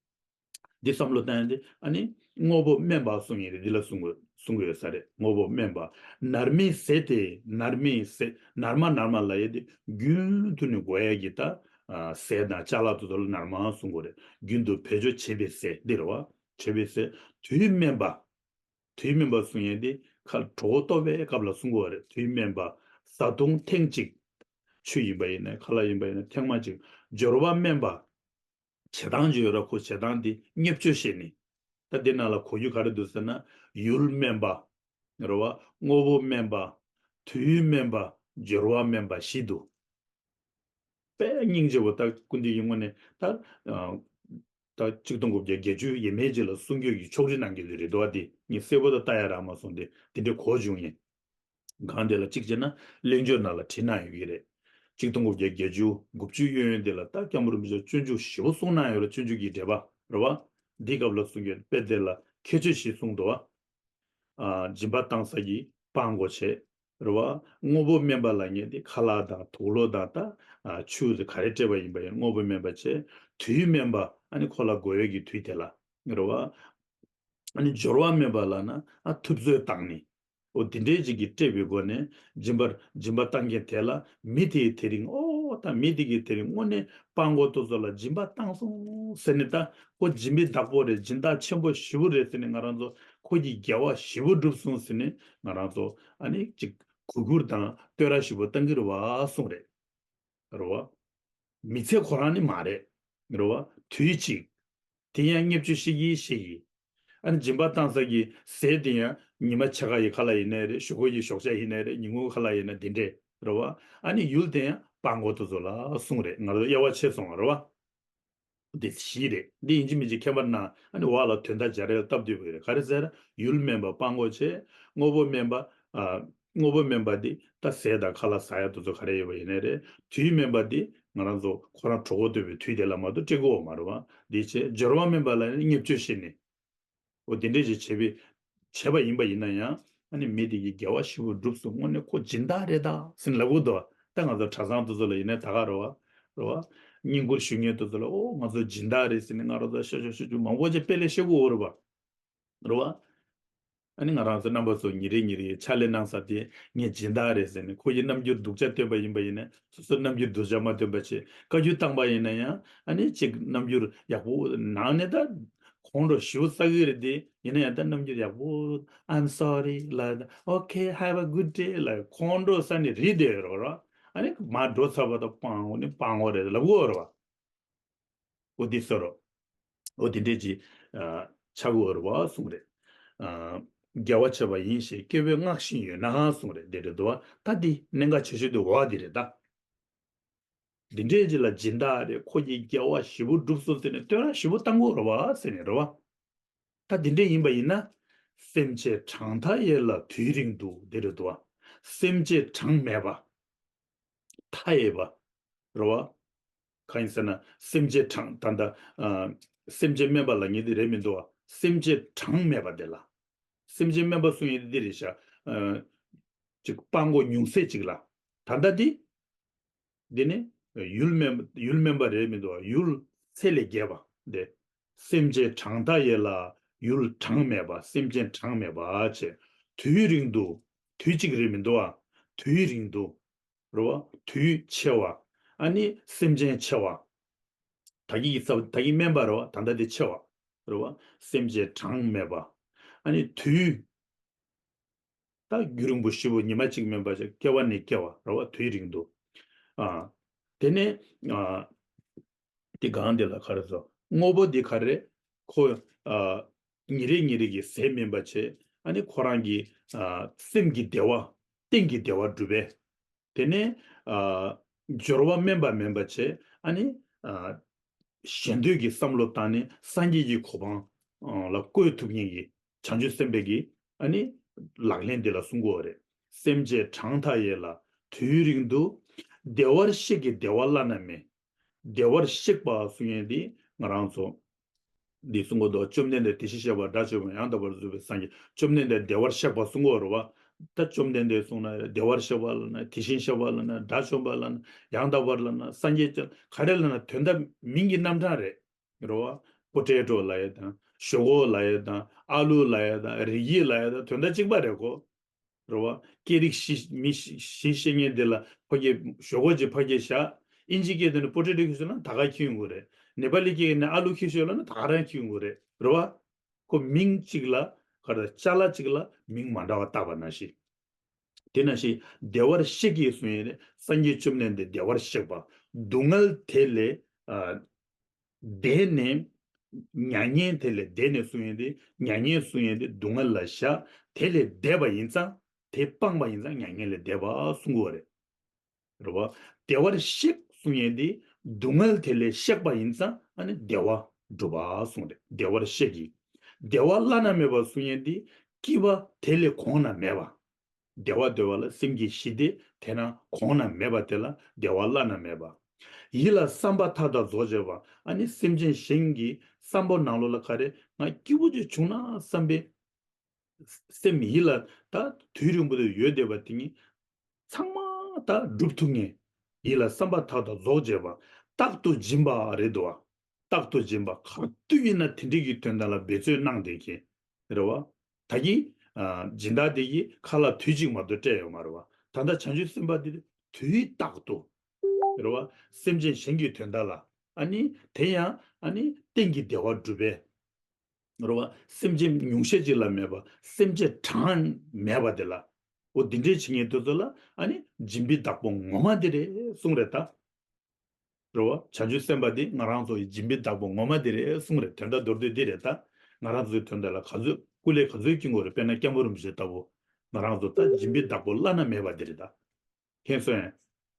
འདི་བསམ་བློ་བཏང་ཡས་དེ་ཨ་ནི་དངོས་པོ་དམན་པ་གསུང་ཡས་རེད། འདི་ལ་གསུང་དགོས་གསུང་དགོས་ས་རེད། དངོས་པོ་དམན་པ། ནར་མའི་ཟས་ཏེ། ནར་མའི་ཟས། ནར་མ་ནར་མ་ལབ་ཡས་དེ་རྒྱུན་དུ་ནི་དགོས་ཡས་ཀྱི་ད་ཟས་དང་ཅ་ལག་དེ་ཚོ་ལ་ནར་མ་གསུང་དགོས་རེད། རྒྱུན་དུ་བེད་སྤྱོད་བྱེད་པའི་ཟས་འདི་རེད་བ། བྱེད་པའི་ཟས། དུས་དམན་པ། དུས་དམན་པ་གསུང་ཡས་དེ་ཁ་གྲོད་ཁོག་ལྟོགས་པའི་སྐབས་ལ་གསུང་དགོས་པ་རེད། དུས་དམན་པ། བཟའ་བཏུང་ཐེངས་གཅིག་ཆུ་ཡིན་པ་ཡིན་ན་ཁ་ལག་ཡིན་པ་ཡིན་ན་ཐེངས་མ་གཅིག་སྦྱོར་བ་དམན་པ། བྱེད་སྟངས་ཅིག་ཡོད་ར། ཁོ་བྱེད་སྟངས་དེ་བརྙས་བཅོས་བྱས་ནས། ད་དེ་ནང་ལ་གོ་རྒྱུ་ག་རེ་འདུག་ཟེར་ན། ཡུལ་དམན་པ། རེད་བ། དངོས་པོ་དམན་པ། དུས་དམན་པ། སྦྱོར་བ་དམན་པ་བཞི་འདུག་དཔེ་སྙིང་རྗེ་པོ། ད་སྐུ་མདུན་གྱི་སྔོན་ནས་ད་ཨ། ད་ཆིག་སྟོང་དགུ་བརྒྱ་བརྒྱད་ཅུ་ཡས་མས་ཅིག་ལ་གསུང་རྒྱུ་གི་ཕྱོགས་སྒྲིག་གནང་གི་ཡོད་རེད་འདུག་བ། དེ་ངས་གསལ་པོ་ད་ལྟ་ཡ་རག་མ་སོང་། དེ་དེ་འདྲའི་གོ་བྱུང་ཡིན། གང་དེ་ལ་གཅིག་བྱས་ན་གླེང་བརྗོད་ནང་ལ་བྲིས་གནང་ཡོད་ཀྱི་རེད། ཆིག་སྟོང་དགུ་བརྒྱ་བརྒྱད་ཅུ་དགུ་བཅུ་གཡས་གཡོན་དེ་ལ་ད་སྐྱབས་མགོན་རིན་པོ་ཆེ་སྤྱོད་འཇུག་ཞེ་པོ་གསུངས་གནང་ཡོད་རེད། སྤྱོད་འཇུག་གི་འགྲེལ་པ་རེད་བ། འདིའི་སྐབས་ལ་གསུང་གི་རེད། དཔེ་དེ་ལ་ཁྱད་ཆོས་ཤིག་གསུངས་འདུག་བ། ཨ། སྦྱིན་པ་བཏང་ས་ཀྱི་སྤྲང་པོ་བྱས། རེད་བ། དངོས་པོ་དམན་པ་ལབ་མཁན་དེ་ཁ་ལག་དང་དུག་ལོག་དང་ད་ཨ་ཆུ་དེ་ག་རེ་སྤྲད་པ་ཡིན་པ་ཡིན་དངོས་པོ་དམན་པ་བྱས། དུས་དམན་པ། ཨ་ནི་ཁོ་ལ་དགོས་ཡས་ཀྱི་དུས་དེ་ལ། རེད་བ། ཨ་ནི་སྦྱོར་བ་དམན་པ་ལབ་ན་ཨ་ཐུབ་ཚོད་བཏང་ནི། འོ་དེ་འདྲའི་ཅིག་གིས་སྤྲད་པའི་སྒོ་ནས་སྦྱིན་པར་སྦྱིན་པ་བཏང་མཁན་དེ་ལ་མི་དེ་ཡིས་དེ་རིང་ཨོ་ད་མི་དེ་གིས་དེ་རིང་དངོས་གནས་སྤྲང་པོ་དེ་ཚོ་ལ་སྦྱིན་པ་བཏང་སོང་ཟེར་ནས། ད་ཁོ་སྦྱིན་པའི་བདག་པོ་རེད། སྦྱིན་བདག་ཆེན་པོ་ཞེ་པོ་རེད་ཟེར་ནས། ང་རང་ཚོ་ཁོ་གི་དགེ་བ་ཞེ་པོ་བསྒྲུབས་སོང་ཟེར་ནས་ང་རང་ཚོ་ཨ་ནི་ཅིག་གུས་བཀུར་དང་བསྟོད་ར་ཞེ་པོ་བཏང་གི་རེད་བ་གསུངས་རེད། རེད་བ། མི་ཚེ་ཁོ་རང་ནི་མ་རེད། རེད་བ། དུས་གཅིག་དེ་ཡང་བརྙས་བཅོས་ཤིག་གིས་ཤིག་གིས། ཨ་ནི་སྦྱིན་པ་བཏང་ས་གི་ཟས་དེ་ཡང་ཉི་མ་ཕྱེད་ཀ་ཡི་ཁ་ལག་ཡིན་ནའི་རེད། གཞུག་གུ་ཡི་ཞོགས་ཇ་ཡིན་ནའི་རེད། ཉིན་གུང་ཁ་ལག་ཡིན་ན་དེ་འདྲས་རེད་བ། ཨ་ནི་ཡུལ་དེ་ཡང་སྤྲང་པོ་དེ་ཚོ་ལ་གསུངས་རེད། ང་ཚོ་དབྱེ་བ་ཕྱེ་སོང་བ་རེད་བ། འདི་བཞི་རེད། འདི་ཡིན་གཅིག་མིན་གཅིག་ཁྱད་པར་ན་ཨ་ནི་འོག་ལ་དོན་དག་སྦྱར་ཡས་ལ་སྟབས་བདེ་པོ་ཡོད་རེད། ག་རེ་ཟེར། ཡུལ་དམན་པ་སྤྲང་པོ་བྱས། དངོས་པོ་དམན་པ། ཨ། དངོས་པོ་དམན་པ་འདི་ད་ཟས་དང་ཁ་ལག་ཟ་ཡ་དེ་ཚོ་ག་རེ་ཡོད་པ་ཡིན་ནའི་རེད། དུས་དམན་པ་འདི་ང་རང་ཚོ་ཁོ་རང་གྲོད་ཁོག་ལྟོགས་པའི་དུས་དེ་ལ་མ་གཏོགས་སྤྲད་ཀྱི་ཡོད་མ་རེད་བ། འདི་བྱས། སྦྱོར་བ་དམན་པ་ལ་ནི་བརྙས་བཅོས་བྱས་ནས། འོ་དེ་འདྲས་ཞིག་བྱས་པའི་བྱས་པ་ཡིན་པ་ཡིན་ན་ཡང་། ཨ་ནི་མི་དེ་གིས་དགེ་བ་ཞེ་པོ་བསྒྲུབས་སོང་། དངོས་གནས་ཁོ་སྦྱིན་བདག་རེད་ད་ཟེར་ནས་ལབ་ཀྱི་འདུག་ད་ང་ཚོ་གྲྭ་ཚང་དེ་ཚོ་ལ་ཡིན་ནའི་ད་ག་རེད་བ། རེད་བ། བསྙེན་བཀུར་ཞུ་མཁན་དེ་ཚོ་ལ་ཨོ་ང་ཚོ་སྦྱིན་བདག་རེད་ཟེར་ནས་ང་རང་ཚོ་ཤ་ཤ་ཤ་ཤ་མང་པོ་ཅིག་དཔེ་ལས་བཤད་ཀྱི་ཡོད་རེད་བ། རེད་བ། ཨ་ནི་ང་རང་ཚོ་རྣམ་པ་ཚོ་ཉིན་རེ་ཉིན་རེའི་ཕྱག་ལས་གནང་ས་དེ་ངས་སྦྱིན་བདག་རེད་ཟེར་ནས། ཁོ་ཡི་རྣམ་འགྱུར་སྡུག་ཅག་སྟོན་པ་ཡིན་པ་ཡིན་ན་སོ་སོ་རྣམ་འགྱུར་སྡུག་ཅག་མ་སྟོན་པ་བྱས། བཀའ་བཀྱོན་བཏང་པ་ཡིན་ན་ཡང་ཨ་ནི་ཅིག་རྣམ་འགྱུར་ཡག་པོ། ནང་ནས་ད་ཁོང་ཁྲོ་ཞེ་པོ་ཟ་གི་རེད་དེ། ཡིན་ན་ཡང་ད་རྣམ་འགྱུར་ཡག་པོ། I'm sorry ལབ། Okay, have a good day ལབ། ཁོང་ཁྲོ་ཟ་ནས་རིལ་བསྡད་ཡོད་རེད་བ། ཨ་ནི་མར་འགྲོ་ཚར་བ་དང་སྤྲང་པོ་ནི་སྤྲང་པོ་རེད་ལབ་ཀྱི་ཡོད་རེད་བ། འོ་འདི་ཟེར་རོ། འོ་འདི་འདྲས་ཀྱི་ཨ་ཆགས་ཀྱི་ཡོད་རེད་བ་གསུངས་རེད། ཨ་དགེ་བ་བྱས་པ་ཡིན་ཞེས་སྐྱེ་བོས་བསྔགས་བཞིན་ཡོད་ན་གསུངས་རེད། འདི་རེད་འདུག་བ། ད་འདི་གནད་འགག་ཆེ་ཤོས་དེ་འོ་འདི་རེད་ད། འདི་འདྲས་ཀྱི་ལ་སྦྱིན་བདག་རེད། ཁོ་གིས་དགེ་བ་ཞེ་པོ་བསྒྲུབས་སོང་ཟེར་ནས་བསྟོད་ར་ཞེ་པོ་བཏང་གི་ཡོད་རེད་བ་ཟེར་ནས་རེད་བ། ད་འདི་འདྲས་ཡིན་པ་ཡིན་ན། སེམས་ཅན་གྲངས་མཐའ་ཡས་ལ་དུས་རིང་དུ། འདི་རེད་འདུག་བ། སེམས་ཅན་གྲངས་མེད་པ། མཐའ་ཡས་པ། རེད་བ། གང་ཡིན་ཟེར་ན་སེམས་ཅན་གྲངས་ད་ལྟ་ཨ་སེམས་ཅན་དམན་པ་ལབ་མཁན་དེ་རེད་མི་འདུག་བ། སེམས་ཅན་གྲངས་མེད་པ་དེ་ལ། སེམས་ཅན་དམན་པ་གསུང་ཡས་དེ་འདི་རེད་ཤག་ཨ་ཅིག་སྤྲང་པོ་ཉུང་ཟད་ཅིག་ལ། ད་ལྟ་འདི། འདི་ནི་ཡུལ་དམན་ཡུལ་དམན་པ་རེད་མི་འདུག་བ། ཡུལ་ཚད་ལས་བརྒལ་བ་འདི། སེམས་ཅན་གྲངས་མཐའ་ཡས་ལ་ཡུལ་གྲངས་མེད་པ། སེམས་ཅན་གྲངས་མེད་པ་བྱས། དུས་རིང་དུ། དུས་གཅིག་རེད་མི་འདུག་བ། དུས་རིང་དུ། རེད་བ། དུས་ཆེ་བ། ཨ་ནི་སེམས་ཅན་ཆེ་བ། ད་གིན་གྱི་ས་ད་གིན་དམན་པ་རེད་བ། ད་ལྟ་དེ་ཆེ་བ། རེད་བ། སེམས་ཅན་གྲངས་མེད་པ། ཨ་ནི་དུས། ད་རྒྱུན་རིང་པོ་ཞེ་པོ་ཉི་མ་གཅིག་མིན་པ་ཅིག་སྐྱེ་བ་ནས་སྐྱེ་བ་རེད་བ། དུས་རིང་དུ། ཨ། དེ་ནས་ཨ། དེ་གང་དེ་ལ་ག་རེ་ཟེར། དངོས་པོ་དེ་ག་རེ། ཁོ་ཨ་ཉིན་རེ་ཉིན་རེ་གི་ཟས་མིན་པ་བྱས། ཨ་ནི་ཁོ་རང་གི་ཨ་སེམས་ཀྱི་བདེ་བ། གཏན་གྱི་བདེ་བ་སྒྲུབ་པས། དེ་ནས་ཨ་སྦྱོར་བ་དམན་པ་མིན་པ་བྱས། ཨ་ནི་ཨ་གཞན་དོན་གྱི་བསམ་བློ་བཏང་ནས་སངས་རྒྱས་ཀྱི་གོ་འཕང་ཨ་ལ་བཀོད་ཐུབ་མཁན་གྱི་བྱང་ཆུབ་སེམས་དཔའ་གི་ཨ་ནི་ལག་ལེན་འདི་ལ་གསུང་གི་ཡོད་རེད། སེམས་ཅན་གྲངས་མཐའ་ཡས་ལ་དུས་རིང་དུ། བདེ་བར་གཤེགས་ཀྱི་བདེ་བ་བླ་ན་མེད། བདེ་བར་གཤེགས་པ་གསུང་མཁན་འདི་ང་རང་ཚོ་འདི་གསུང་གི་འདུག་བཅོམ་ལྡན་འདས་དེ་བཞིན་གཤེགས་པ་དགྲ་བཅོམ་པ་ཡང་དག་པར་རྫོགས་པའི་སངས་རྒྱས། བཅོམ་ལྡན་འདས་བདེ་བར་གཤེགས་པ་གསུང་གི་ཡོད་རེད་བ། ད་བཅོམ་ལྡན་འདས་གསུང་ན་བདེ་བར་གཤེགས་པ་ལབ་ན། དེ་བཞིན་གཤེགས་པ་ལབ་ན། དགྲ་བཅོམ་པ་ལབ་ན། ཡང་དག་པར་ལབ་ན། སངས་རྒྱས་ཀྱང་ག་རེ་ལབ་ན་དོན་དག་མིང་གི་རྣམ་གྲངས་རེད། རེད་བ། པོ་ཏེ་ཊོ་ལབ་ཡས་དང་། ཞོག་ཁོག་ལབ་ཡས་དང་། ཨ་ལུ་ལབ་ཡས་དང་། རིགས་དབྱེ་ལབ་ཡས་དང་། དོན་དག་གཅིག་པ་རེད་གོ། རེད་བ། སྐད་རིགས་བཞི། མི་བཞི་བཞི་བཤད་མཁན་དེ་ལ་ཕ་གི་ཞོག་ཁོག་ཅིག་ཕ་གི་བཞག་ཨིན་ཇི་སྐད་དེ་ནི་པོ་ཏེ་ཊོ་ཁྱེར་སོང་ན་ད་ག་ཁྱེར་ཡོང་གི་རེད། ནེ་པ་ལི་སྐད་ནི་ཨ་ལུ་ཁྱེར་སོང་ལབ་ན་ད་ག་རང་ཁྱེར་ཡོང་གི་རེད། རེད་བ། ཁོ་མིང་གཅིག་ལ་ག་རེ། ཅ་ལག་གཅིག་ལ་མིང་མ་འདྲ་བ་བཏགས་པ་ནང་བཞིན། དེ་ནང་བཞིན་བདེ་བར་གཤེགས་ཀྱི་གསུང་ཡས་དེ། སངས་རྒྱས་བཅོམ་ལྡན་འདས་བདེ་བར་གཤེགས་པ། སྡུག་བསྔལ་དེ་ལས་ཨ་འདས་ནས་མྱ་ངན། དེ་ལས་འདས་ནས་གསུང་ཡས་དེ། མྱ་ངན་གསུང་ཡས་དེ་སྡུག་བསྔལ་ལ་བཞག་དེ་ལས་འདས་པ་ཡིན་ཙང་། དེ་སྤངས་པ་ཡིན་ཙང་མྱ་ངན་ལས་འདས་པ་གསུང་གི་ཡོད་རེད། རེད་བ། བདེ་བར་གཤེགས་གསུང་ཡས་དེ་སྡུག་བསྔལ་དེ་ལས་གཤེགས་པ་ཡིན་ཙང་། ཨ་ནི་བདེ་བ་སྒྲུབ་པ་གསུངས་རེད། བདེ་བར་གཤེགས་ཀྱི། བདེ་བ་བླ་ན་མེད་པ་གསུང་ཡས་དེ་སྐྱིད་པ་དེ་ལས་གོང་ན་མེད་པ། བདེ་བ་འདོད་པ་ལ་སེམས་ཀྱི་ཞི་བདེ་དེ་ན་གོང་ན་མེད་པ་དེ་ལ་བདེ་བ་བླ་ན་མེད་པ། ཡིད་ལ་བསམ་པ་མཐའ་དག་རྫོགས་བྱེད་པ། ཨ་ནི་སེམས་ཅན་གཞན་གྱི་བསམ་པ་ནང་ལོགས་ལ་ག་རེ། ང་སྐྱིད་པོ་ཅིག་བྱུང་ན་བསམ་པའི་སེམས་ཡིད་ལ་ད་དུས་རིང་པོ་དེ་ཡོད་བསྡད་པ་དེ་ཉིད་ཚང་མ་ད་སྒྲུབ་ཐུབ་མཁན། ཡིད་ལ་བསམ་པ་མཐའ་དག་རྫོགས་བྱེད་པ། རྟག་ཏུ་སྦྱིན་པ་རེད་འདུག་བ། རྟག་ཏུ་སྦྱིན་པ། ག་དུས་ཡིན་ན་དེ་འདྲ་གི་དོན་དག་ལ་འབད་རྩོལ་གནང་བསྡད་མཁན་རེད་བ། ད་གིན་ཨ་སྦྱིན་བདག་དེ་གིས་ཁ་ལག་དུས་གཅིག་མ་གཏོགས་སྤྲད་ཡོད་མ་རེད་བ། ད་ལྟ་བྱང་ཆུབ་སེམས་དཔའ་དེ་དུས་རྟག་ཏུ་རེད་བ། སེམས་ཅན་གཞན་གྱི་དོན་དག་ལ། ཨ་ནི་དེ་ཡང་ཨ་ནི་གཏན་གྱི་བདེ་བ་སྒྲུབ་པའི། རེད་བ། སེམས་ཅན་ཉུང་ཤས་ཅིག་ལ་མེད་པ། སེམས་ཅན་གྲངས་མེད་པ་དེ་ལ། འོ་འདི་འདྲའི་བྱེད་མཁན་དེ་ཚོ་ལ་ཨ་ནི་སྦྱིན་པའི་བདག་པོ་ངོ་མ་དེ་རེད་གསུངས་རེད་ད། རེད་བ། བྱང་ཆུབ་སེམས་དཔའ་དེ་ང་རང་ཚོ་ཡི་སྦྱིན་པའི་བདག་པོ་ངོ་མ་དེ་རེད་གསུངས་རེད། དོན་དག་མདོར་བསྡུས་འདི་རེད་ད། ང་རང་ཚོའི་དོན་དག་ལ་ག་ཚོད་སྐུ་ལས་ག་ཚོད་སྐྱིད་པོ་རེད། དཔེར་ན་སྐྱབས་མགོན་རིན་པོ་ཆེ་ལྟ་བུ། ང་རང་ཚོ་ད་སྦྱིན་པའི་བདག་པོ་བླ་ན་མེད་པ་དེ་རེད་ད། མཁྱེན་སོང་ངས།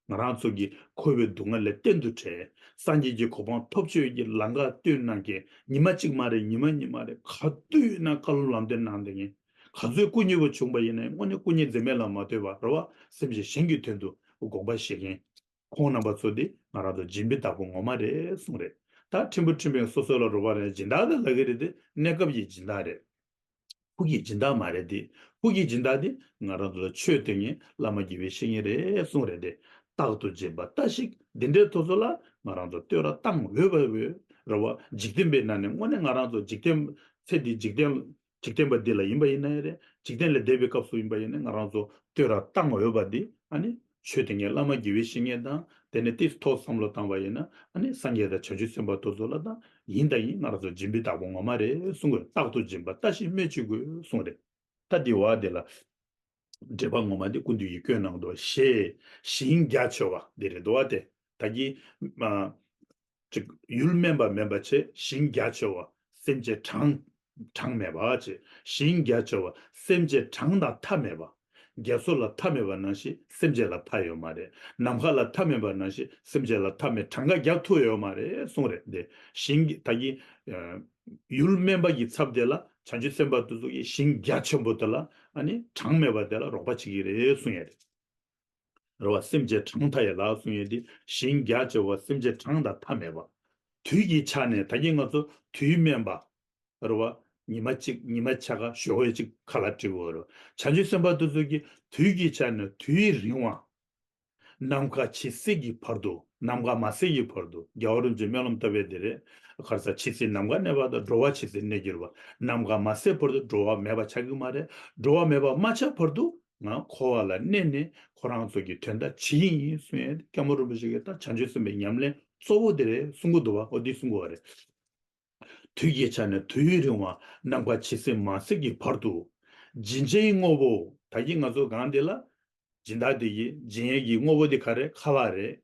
ང་རང་ཚོ་གི་འཁོར་བའི་སྡུག་བསྔལ་ལས་གཏན་དུ་བྲལ། སངས་རྒྱས་ཀྱི་གོ་འཕང་ཐོབ་ཆོག་གི་ལམ་ཁ་སྟོན་གནང་མཁན། ཉི་མ་གཅིག་མ་རེད། ཉི་མ་གཉིས་མ་རེད། ག་དུས་ཡིན་ན་བཀའ་སློབ་ལམ་སྟོན་གནང་བསྡད་མཁན། ག་ཚོད་སྐུ་མཉེལ་བ་བྱུང་བ་ཡིན་ནའི་དངོས་གནས་སྐུ་མཉེལ་འཛེམ་མེད་ལ་མ་ལྟོས་པ་རེད་བ། སེམས་ཅན་གཞན་གྱི་དོན་དུ་དགོངས་པ་བཞེས་མཁན། ཁོང་རྣམ་པ་ཚོ་འདི་ང་རང་ཚོ་སྦྱིན་པའི་བདག་པོ་ངོ་མ་རེད་གསུངས་རེད། ད་ཕྲན་བུ་ཕྲན་བུ་སོ་སོ་ལ་རོགས་པ་རེད། སྦྱིན་བདག་དེ་ལབ་ཀྱི་རེད་དེ། གནས་སྐབས་ཀྱི་སྦྱིན་བདག་རེད། ཕུགས་ཀྱི་སྦྱིན་བདག་མ་རེད་དེ། ཕུགས་ཀྱི་སྦྱིན་བདག་དེ་ང་རང་ཚོ་ལ་ཆོས་སྟོན་མཁན་བླ་མ་དགེ་བའི་བཤེས་གཉེན་རེད་གསུངས་རེད་དེ། རྟག་ཏུ་སྦྱིན་པ་ལྟ་ཞིག་འདི་འདྲའི་ཐོག་ཚོ་ལ་ང་རང་ཚོ་བསྟོད་ར་བཏང་འོས་པ་འོས་རེད་བ། འཇིག་རྟེན་པའི་ནང་ནས་དངོས་གནས་ང་རང་ཚོ་འཇིག་རྟེན་ཚེ་འདི་འཇིག་རྟེན་འཇིག་རྟེན་པ་འདི་ལ་ཡིན་པ་ཡིན་ན་ཡང་རེད། འཇིག་རྟེན་ལས་འདས་པའི་སྐབས་སུ་ཡིན་པ་ཡིན་ན་ང་རང་ཚོ་བསྟོད་ར་བཏང་འོས་པ་འདི་ཨ་ནི་ཆོས་སྟོན་མཁན་བླ་མ་དགེ་བའི་བཤེས་གཉེན་དང་། དེ་ནས་ཏིས་ཐོག་བསམ་བློ་བཏང་བ་ཡིན་ན་ཨ་ནི་སངས་རྒྱས་དང་བྱང་ཆུབ་སེམས་དཔའ་དེ་ཚོ་ལ་ད་ཡིན་ད་ཡིན་ང་རང་ཚོ་སྦྱིན་པའི་བདག་པོ་ངོ་མ་རེད་གསུང་དགོས། རྟག་ཏུ་སྦྱིན་པ་ལྟ་ཞིག་སྨོས་ཅི་དགོས་གསུང་རེད། ད་འདི་བ་དེ་ལ་འགྲེལ་པ་ངོ་མ་འདི་ཀུན་འདུས་ཀྱིས་བཀོད་གནང་འདུག་ཞེས་ཞིང་རྒྱ་ཆེ་བ་འདི་རེད་འདུག་བ། དེ་ད་གིན་ཨ་ཅིག་ཡུལ་དམན་པ་མིན་པ་བྱས། ཞིང་རྒྱ་ཆེ་བ། སེམས་ཅན་གྲངས་གྲངས་མེད་པ་བྱས། ཞིང་རྒྱ་ཆེ་བ། སེམས་ཅན་གྲངས་དང་མཐའ་མེད་པ། རྒྱ་མཚོ་ལ་མཐའ་མེད་པ་ནང་བཞིན་སེམས་ཅན་ལ་མཐའ་ཡོད་མ་རེད། ནམ་མཁའ་ལ་མཐའ་མེད་པ་ནང་བཞིན་སེམས་ཅན་ལ་མཐའ་མེད། གྲངས་ཀ་རྒྱག་ཐུབ་ཡོད་མ་རེད་གསུངས་རེད། འདི་ཞིང་གི་ད་གིན་ཡུལ་དམན་པ་གི་ཚབ་དེ་ལ་བྱང་ཆུབ་སེམས་དཔའ་དེ་ཚོ་གིས་ཞིང་རྒྱ་ཆེན་པོ་དེ་ལ་ཨ་ནི་གྲངས་མེད་པ་དེ་ལ་རོགས་པ་བྱེད་ཀྱི་རེད་གསུངས་ཡོད་རེད། རེད་བ། སེམས་ཅན་གྲངས་མཐའ་ཡས་ལ་གསུངས་ཡོད་དེ། ཞིང་རྒྱ་ཆེ་བ། སེམས་ཅན་གྲངས་དང་མཐའ་མེད་པ། དུས་ཀྱི་ཆ་ནས་ད་གིན་ང་ཚོ་དུས་དམན་པ། རེད་བ། ཉི་མ་གཅིག་ཉི་མ་ཆ་ག་ཞོགས་པ་གཅིག་ཁ་ལག་སྤྲད་དགོས་རེད། བྱང་ཆུབ་སེམས་དཔའ་དེ་ཚོ་གིས་དུས་ཀྱི་ཆ་ནས་དུས་རིང་བ། ནམ་མཁའ་ཇི་སྲིད་ཀྱི་བར་དུ། ནམ་མཁའ་མ་ཟད་ཀྱི་བར་དུ། རྒྱལ་བ་རིན་པོ་ཆེས་སྨོན་ལམ་བཏབ་པ་དེ་རེད། ག་རེ་ཟེར། ཇི་སྲིད་ནམ་མཁའ་གནས་པ་དང་། འགྲོ་བ་ཇི་སྲིད་གནས་འགྱུར་བ། ནམ་མཁའ་མ་ཟད་བར་དུ་འགྲོ་བ་མེད་པ་ཆགས་ཀྱི་མ་རེད། འགྲོ་བ་མེད་པ་མ་ཆགས་བར་དུ་ང་འཁོར་བ་ལ་གནས་ནས་ཁོ་རང་ཚོ་གི་དོན་དག་བྱེད་ཀྱི་ཡིན་གསུངས་ཡས། སྐྱབས་མགོན་རིན་པོ་ཆེ་གིས་ད་བྱང་ཆུབ་སེམས་དཔའི་ཉམས་ལེན་གཙོ་བོ་དེ་རེད་གསུང་གི་འདུག་བ། འོ་འདི་གསུང་གི་ཡོད་རེད། དུས་ཀྱི་ཆ་ནས་དུས་རིང་བ། ནམ་མཁའ་ཇི་སྲིད་མ་ཟད་ཀྱི་བར་དུ། སྦྱིན་བྱའི་དངོས་པོ། ད་གིན་ང་ཚོ་གང་དེ་ལ་སྦྱིན་བདག་དེ་གིས་སྦྱིན་ཡས་ཀྱི་དངོས་པོ་དེ་ག་རེ། ཁ་ལག་རེད།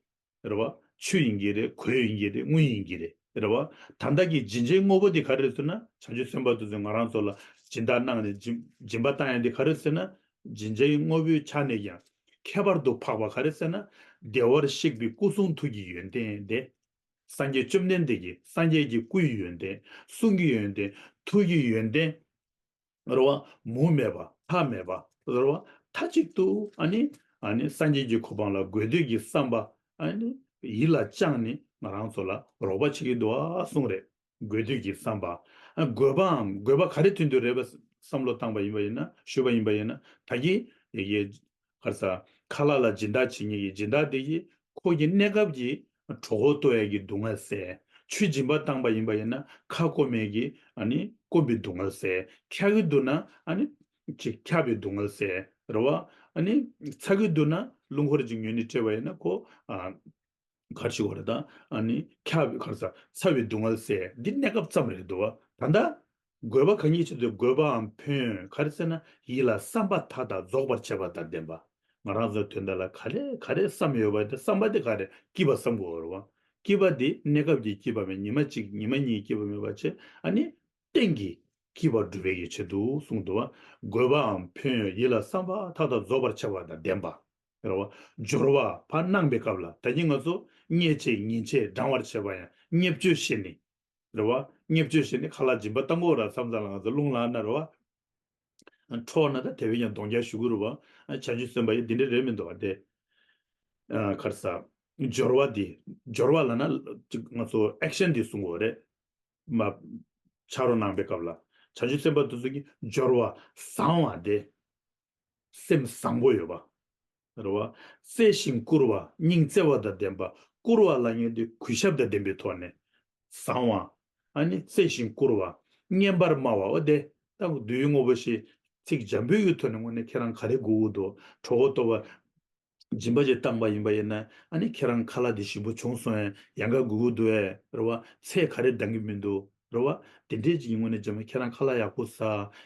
རེད་བ། ཆུ་ཡིན་གྱི་རེད། གོས་ཡིན་གྱི་རེད། དངུལ་ཡིན་གྱི་རེད། རེད་བ། ད་ལྟ་གི་བྱིན་ཆེན་དངོས་པོ་དེ་ག་རེ་རེད་ཟེར་ན། བྱང་ཆུབ་སེམས་དཔའ་དེ་ཚོས་ང་རང་ཚོ་ལ་སྦྱིན་བདག་གནང་ནས་སྦྱིན་སྦྱིན་པ་བཏང་ཡ་དེ་ག་རེ་རེད་ཟེར་ན། བྱིན་ཆེན་དངོས་པོའི་ཆ་ནས་ཀྱང་ཁྱད་པར་དུ་འཕགས་པ་ག་རེ་ཟེར་ན། བདེ་བར་གཤེགས་པའི་སྐུ་གསུང་ཐུགས་ཀྱི་ཡོན་ཏན་དེ། སངས་རྒྱས་བཅོམ་ལྡན་འདས་ཀྱི་སངས་རྒྱས་ཀྱི་སྐུའི་ཡོན་ཏན། གསུང་གི་ཡོན་ཏན། ཐུགས་ཀྱི་ཡོན་ཏན། རེད་བ། མུ་མེད་པ། མཐའ་མེད་པ། རེད་བ། མཐའ་གཅིག་ཏུ་ཨ་ནི། ཨ་ནི་སངས་རྒྱས་ཀྱི་གོ་འཕང་ལ་འགོད་འདོད་ཀྱི་བསམ་པ། ཨ་ནི་ཡིད་ལ་བཅངས་ནས་ང་རང་ཚོ་ལ་རོགས་པ་བྱེད་ཀྱི་འདུག་ཨ་གསུངས་རེད། འགོད་འདོད་ཀྱི་བསམ་པ། ཨ། འགོད་པའམ་འགོད་པ་ག་རེ་དོན་དུ་རེད་པ་བསམ་བློ་བཏང་པ་ཡིན་པ་ཡིན་ན། ཞུས་པ་ཡིན་པ་ཡིན་ན། ད་གིན་ཡ་གི་ག་རེ་ཟ། ཁ་ལག་ལ་སྦྱིན་བདག་བྱེད་མཁན་གྱི་སྦྱིན་བདག་དེ་གིས་ཁོ་གི་གནས་སྐབས་ཀྱི་གྲོད་ཁོག་ལྟོགས་ཡས་ཀྱི་སྡུག་བསྔལ་སེལ། ཆུ་སྦྱིན་པ་བཏང་པ་ཡིན་པ་ཡིན་ན་ཁ་སྐོམ་ཡས་ཀྱི་ཨ་ནི་སྐོམ་པའི་སྡུག་བསྔལ་སེལ། འཁྱག་གི་འདུག་ན་ཨ་ནི་ཅིག་འཁྱག་པའི་སྡུག་བསྔལ་སེལ། རེད་བ། ཨ་ནི་ཚ་གི་འདུག་ན་རླུང་འཁོར་ཅིག་ཉོས་ནས་སྤྲད་པ་ཡིན་ན་ཁོ། ཨ། ག་རེ་ཞུ་དགོས་རེད་ད། ཨ་ནི་འཁྱག་པའི་ག་རེ་ཟ། ཚ་བའི་སྡུག་བསྔལ་སེལ། འདི་གནས་སྐབས་ཙམ་རེད་འདུག་བ། ད་ལྟ་འགོད་པ་གང་ཡིན་ཆེད་དུ་འགོད་པའམ་ཕན་ཡོན་ག་རེ་ཟེར་ན། ཡིད་ལ་བསམ་པ་མཐའ་དག་རྫོགས་པར་བྱེད་པ་དང་ལྡན་པ། ང་རང་ཚོ་དོན་དག་ལ་ག་རེ་ག་རེ་བསམ་ཡོད་པ་དེ། བསམ་པ་དེ་ག་རེ། སྐྱིད་པ་བསམ་དགོས་རེད་བ། སྐྱིད་པ་དེ་གནས་སྐབས་ཀྱི་སྐྱིད་པ་མེད། ཉི་མ་གཅིག་ཉི་མ་གཉིས་སྐྱིད་པ་མེད་པ་བྱས། ཨ་ནི། གཏན་གྱི་སྐྱིད་པ་སྒྲུབ་པའི་ཆེད་དུ་གསུངས་འདུག་བ། འགོད་པའམ་ཕན་ཡོན་ཡིད་ལ་བསམ་པ་མཐའ་དག་རྫོགས་པར་བྱ་བ་དང་ལྡན་པ། རེད་བ། སྦྱོར་བ་ཕར་གནང་བའི་སྐབས་ལ་ད་གིན་ང་ཚོ་བརྙས་བཅོས་ཉེས་ཆད་འགྲང་བར་བྱེད་པ་ཡང་བརྙས་བཅོས་བྱས་ནས། རེད་བ། བརྙས་བཅོས་བྱས་ནས་ཁ་ལག་སྦྱིན་པ་བཏང་དགོས་ར་བསམ་ཙང་ལ་ང་ཚོ་རླུང་ལངས་ན་རེད་བ། འཕྲོག་ན་ད་དེ་བས་ཀྱང་གདོང་རྒྱག་ཞུ་གི་རེད་བ། བྱང་ཆུབ་སེམས་དཔའ་ཡིས་འདི་འདྲ་རེད་མི་འདུག་བ་དེ། ག་རེ་ཟ། སྦྱོར་བ་འདི། སྦྱོར་བ་ལབ་ན་ང་ཚོ་ཨེག་ཤན་འདི་གསུང་དགོས་རེད། མ། ཕྱག་རོགས་གནང་བའི་སྐབས་ལ། བྱང་ཆུབ་སེམས་དཔའ་དེ་ཚོ་གི་སྦྱོར་བ་བཟང་བ་དེ། སེམས་བཟང་པོ་ཡོད་པ། རེད་བ། བརྩེ་ཞིང་བཀུར་བ། སྙིང་བརྩེ་བ་དང་ལྡན་པ། བཀུར་བ་ལབ་མཁན་དེ་གུས་ཞབས་དང་ལྡན་པའི་ཐོག་ནས། བཟང་བ། ཨ་ནི་བརྩེ་ཞིང་བཀུར་བ། སྙན་པར་སྨྲ་བ། འོ་དེ། ད་བསྡུས་དངོས་པོ་ཞིག་ཚིག་འཇམ་པོའི་གི་ཐོག་ནས་དངོས་གནས་ཁྱེད་རང་ག་རེ་དགོས་ཀྱི་འདུག་གྲོད་ཁོག་ལྟོགས་པ། སྦྱིན་པ་ཅིག་བཏང་པ་ཡིན་པ་ཡིན་ན། ཨ་ནི་ཁྱེད་རང་ཁ་ལག་འདི་ཞིམ་པོ་བྱུང་སོང་ཨེ། ཡང་བསྐྱར་དགོས་ཀྱི་འདུག་ཨེ། རེད་བ། ཚད་ག་རེ་འདང་གི་མི་འདུག་རེད་བ། དེ་འདྲས་ཅིག་ཡིན་དངོས་གནས་འཇམ་པོ། ཁྱེད་རང་ཁ་ལག་ཡག་པོ་ཟ།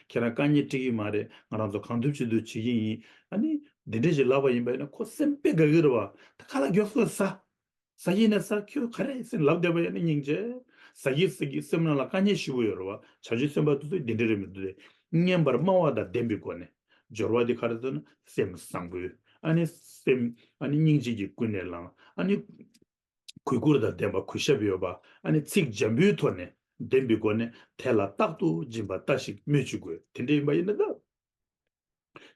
ཁྱེད་རང་དཀའ་ངལ་འཕྲད་ཀྱི་མ་རེད། ང་རང་ཚོ་གང་ཐུབ་ཅི་ཐུབ་བྱེད་ཀྱི་ཡིན། ཨ་ནི་འདི་འདྲས་ཅིག་ལབ་པ་ཡིན་པ་ཡིན་ན་ཁོ་སེམས་དཔེ་དགའ་གི་རེད་བ། ད་ཁ་ལག་མགྱོགས་པོ་ཟ། ཟ་གི་ཡིན་ན་ཟ། ཁྱོད་ག་རེ་ཟེར་ལབ་བསྡད་པ་ཡིན་ན་སྙིང་རྗེ། ཟ་གི་ཟ་གི་སེམས་ནང་ལ་དཀའ་ངལ་ཞེ་པོ་ཡོད་རེད་བ། བྱང་ཆུབ་སེམས་དཔའ་དེ་ཚོ་འདི་འདྲ་རེད་མི་འདུག་སྟེ། སྙན་པར་སྨྲ་བ་དང་ལྡན་པའི་སྒོ་ནས། སྦྱོར་བ་འདི་ག་རེ་ཟེར་ན། སེམས་བཟང་པོའི། ཨ་ནི་སེམས། ཨ་ནི་སྙིང་རྗེ་གིས་ཀུན་ནས་བསླངས། ཨ་ནི་གུས་བཀུར་དང་ལྡན་པ། གུས་ཞབས་ཡོད་པ། ཨ་ནི་ཚིག་འཇམ་པོའི་ཐོག་ནས་ལྡན་པའི་སྒོ་ནས་དེ་ལ་རྟག་ཏུ་སྦྱིན་པ་ལྟ་ཞིག་སྨོས་ཅི་དགོས། དེ་འདྲ་ཡིན་པ་ཡིན་ན་ད། བྱང་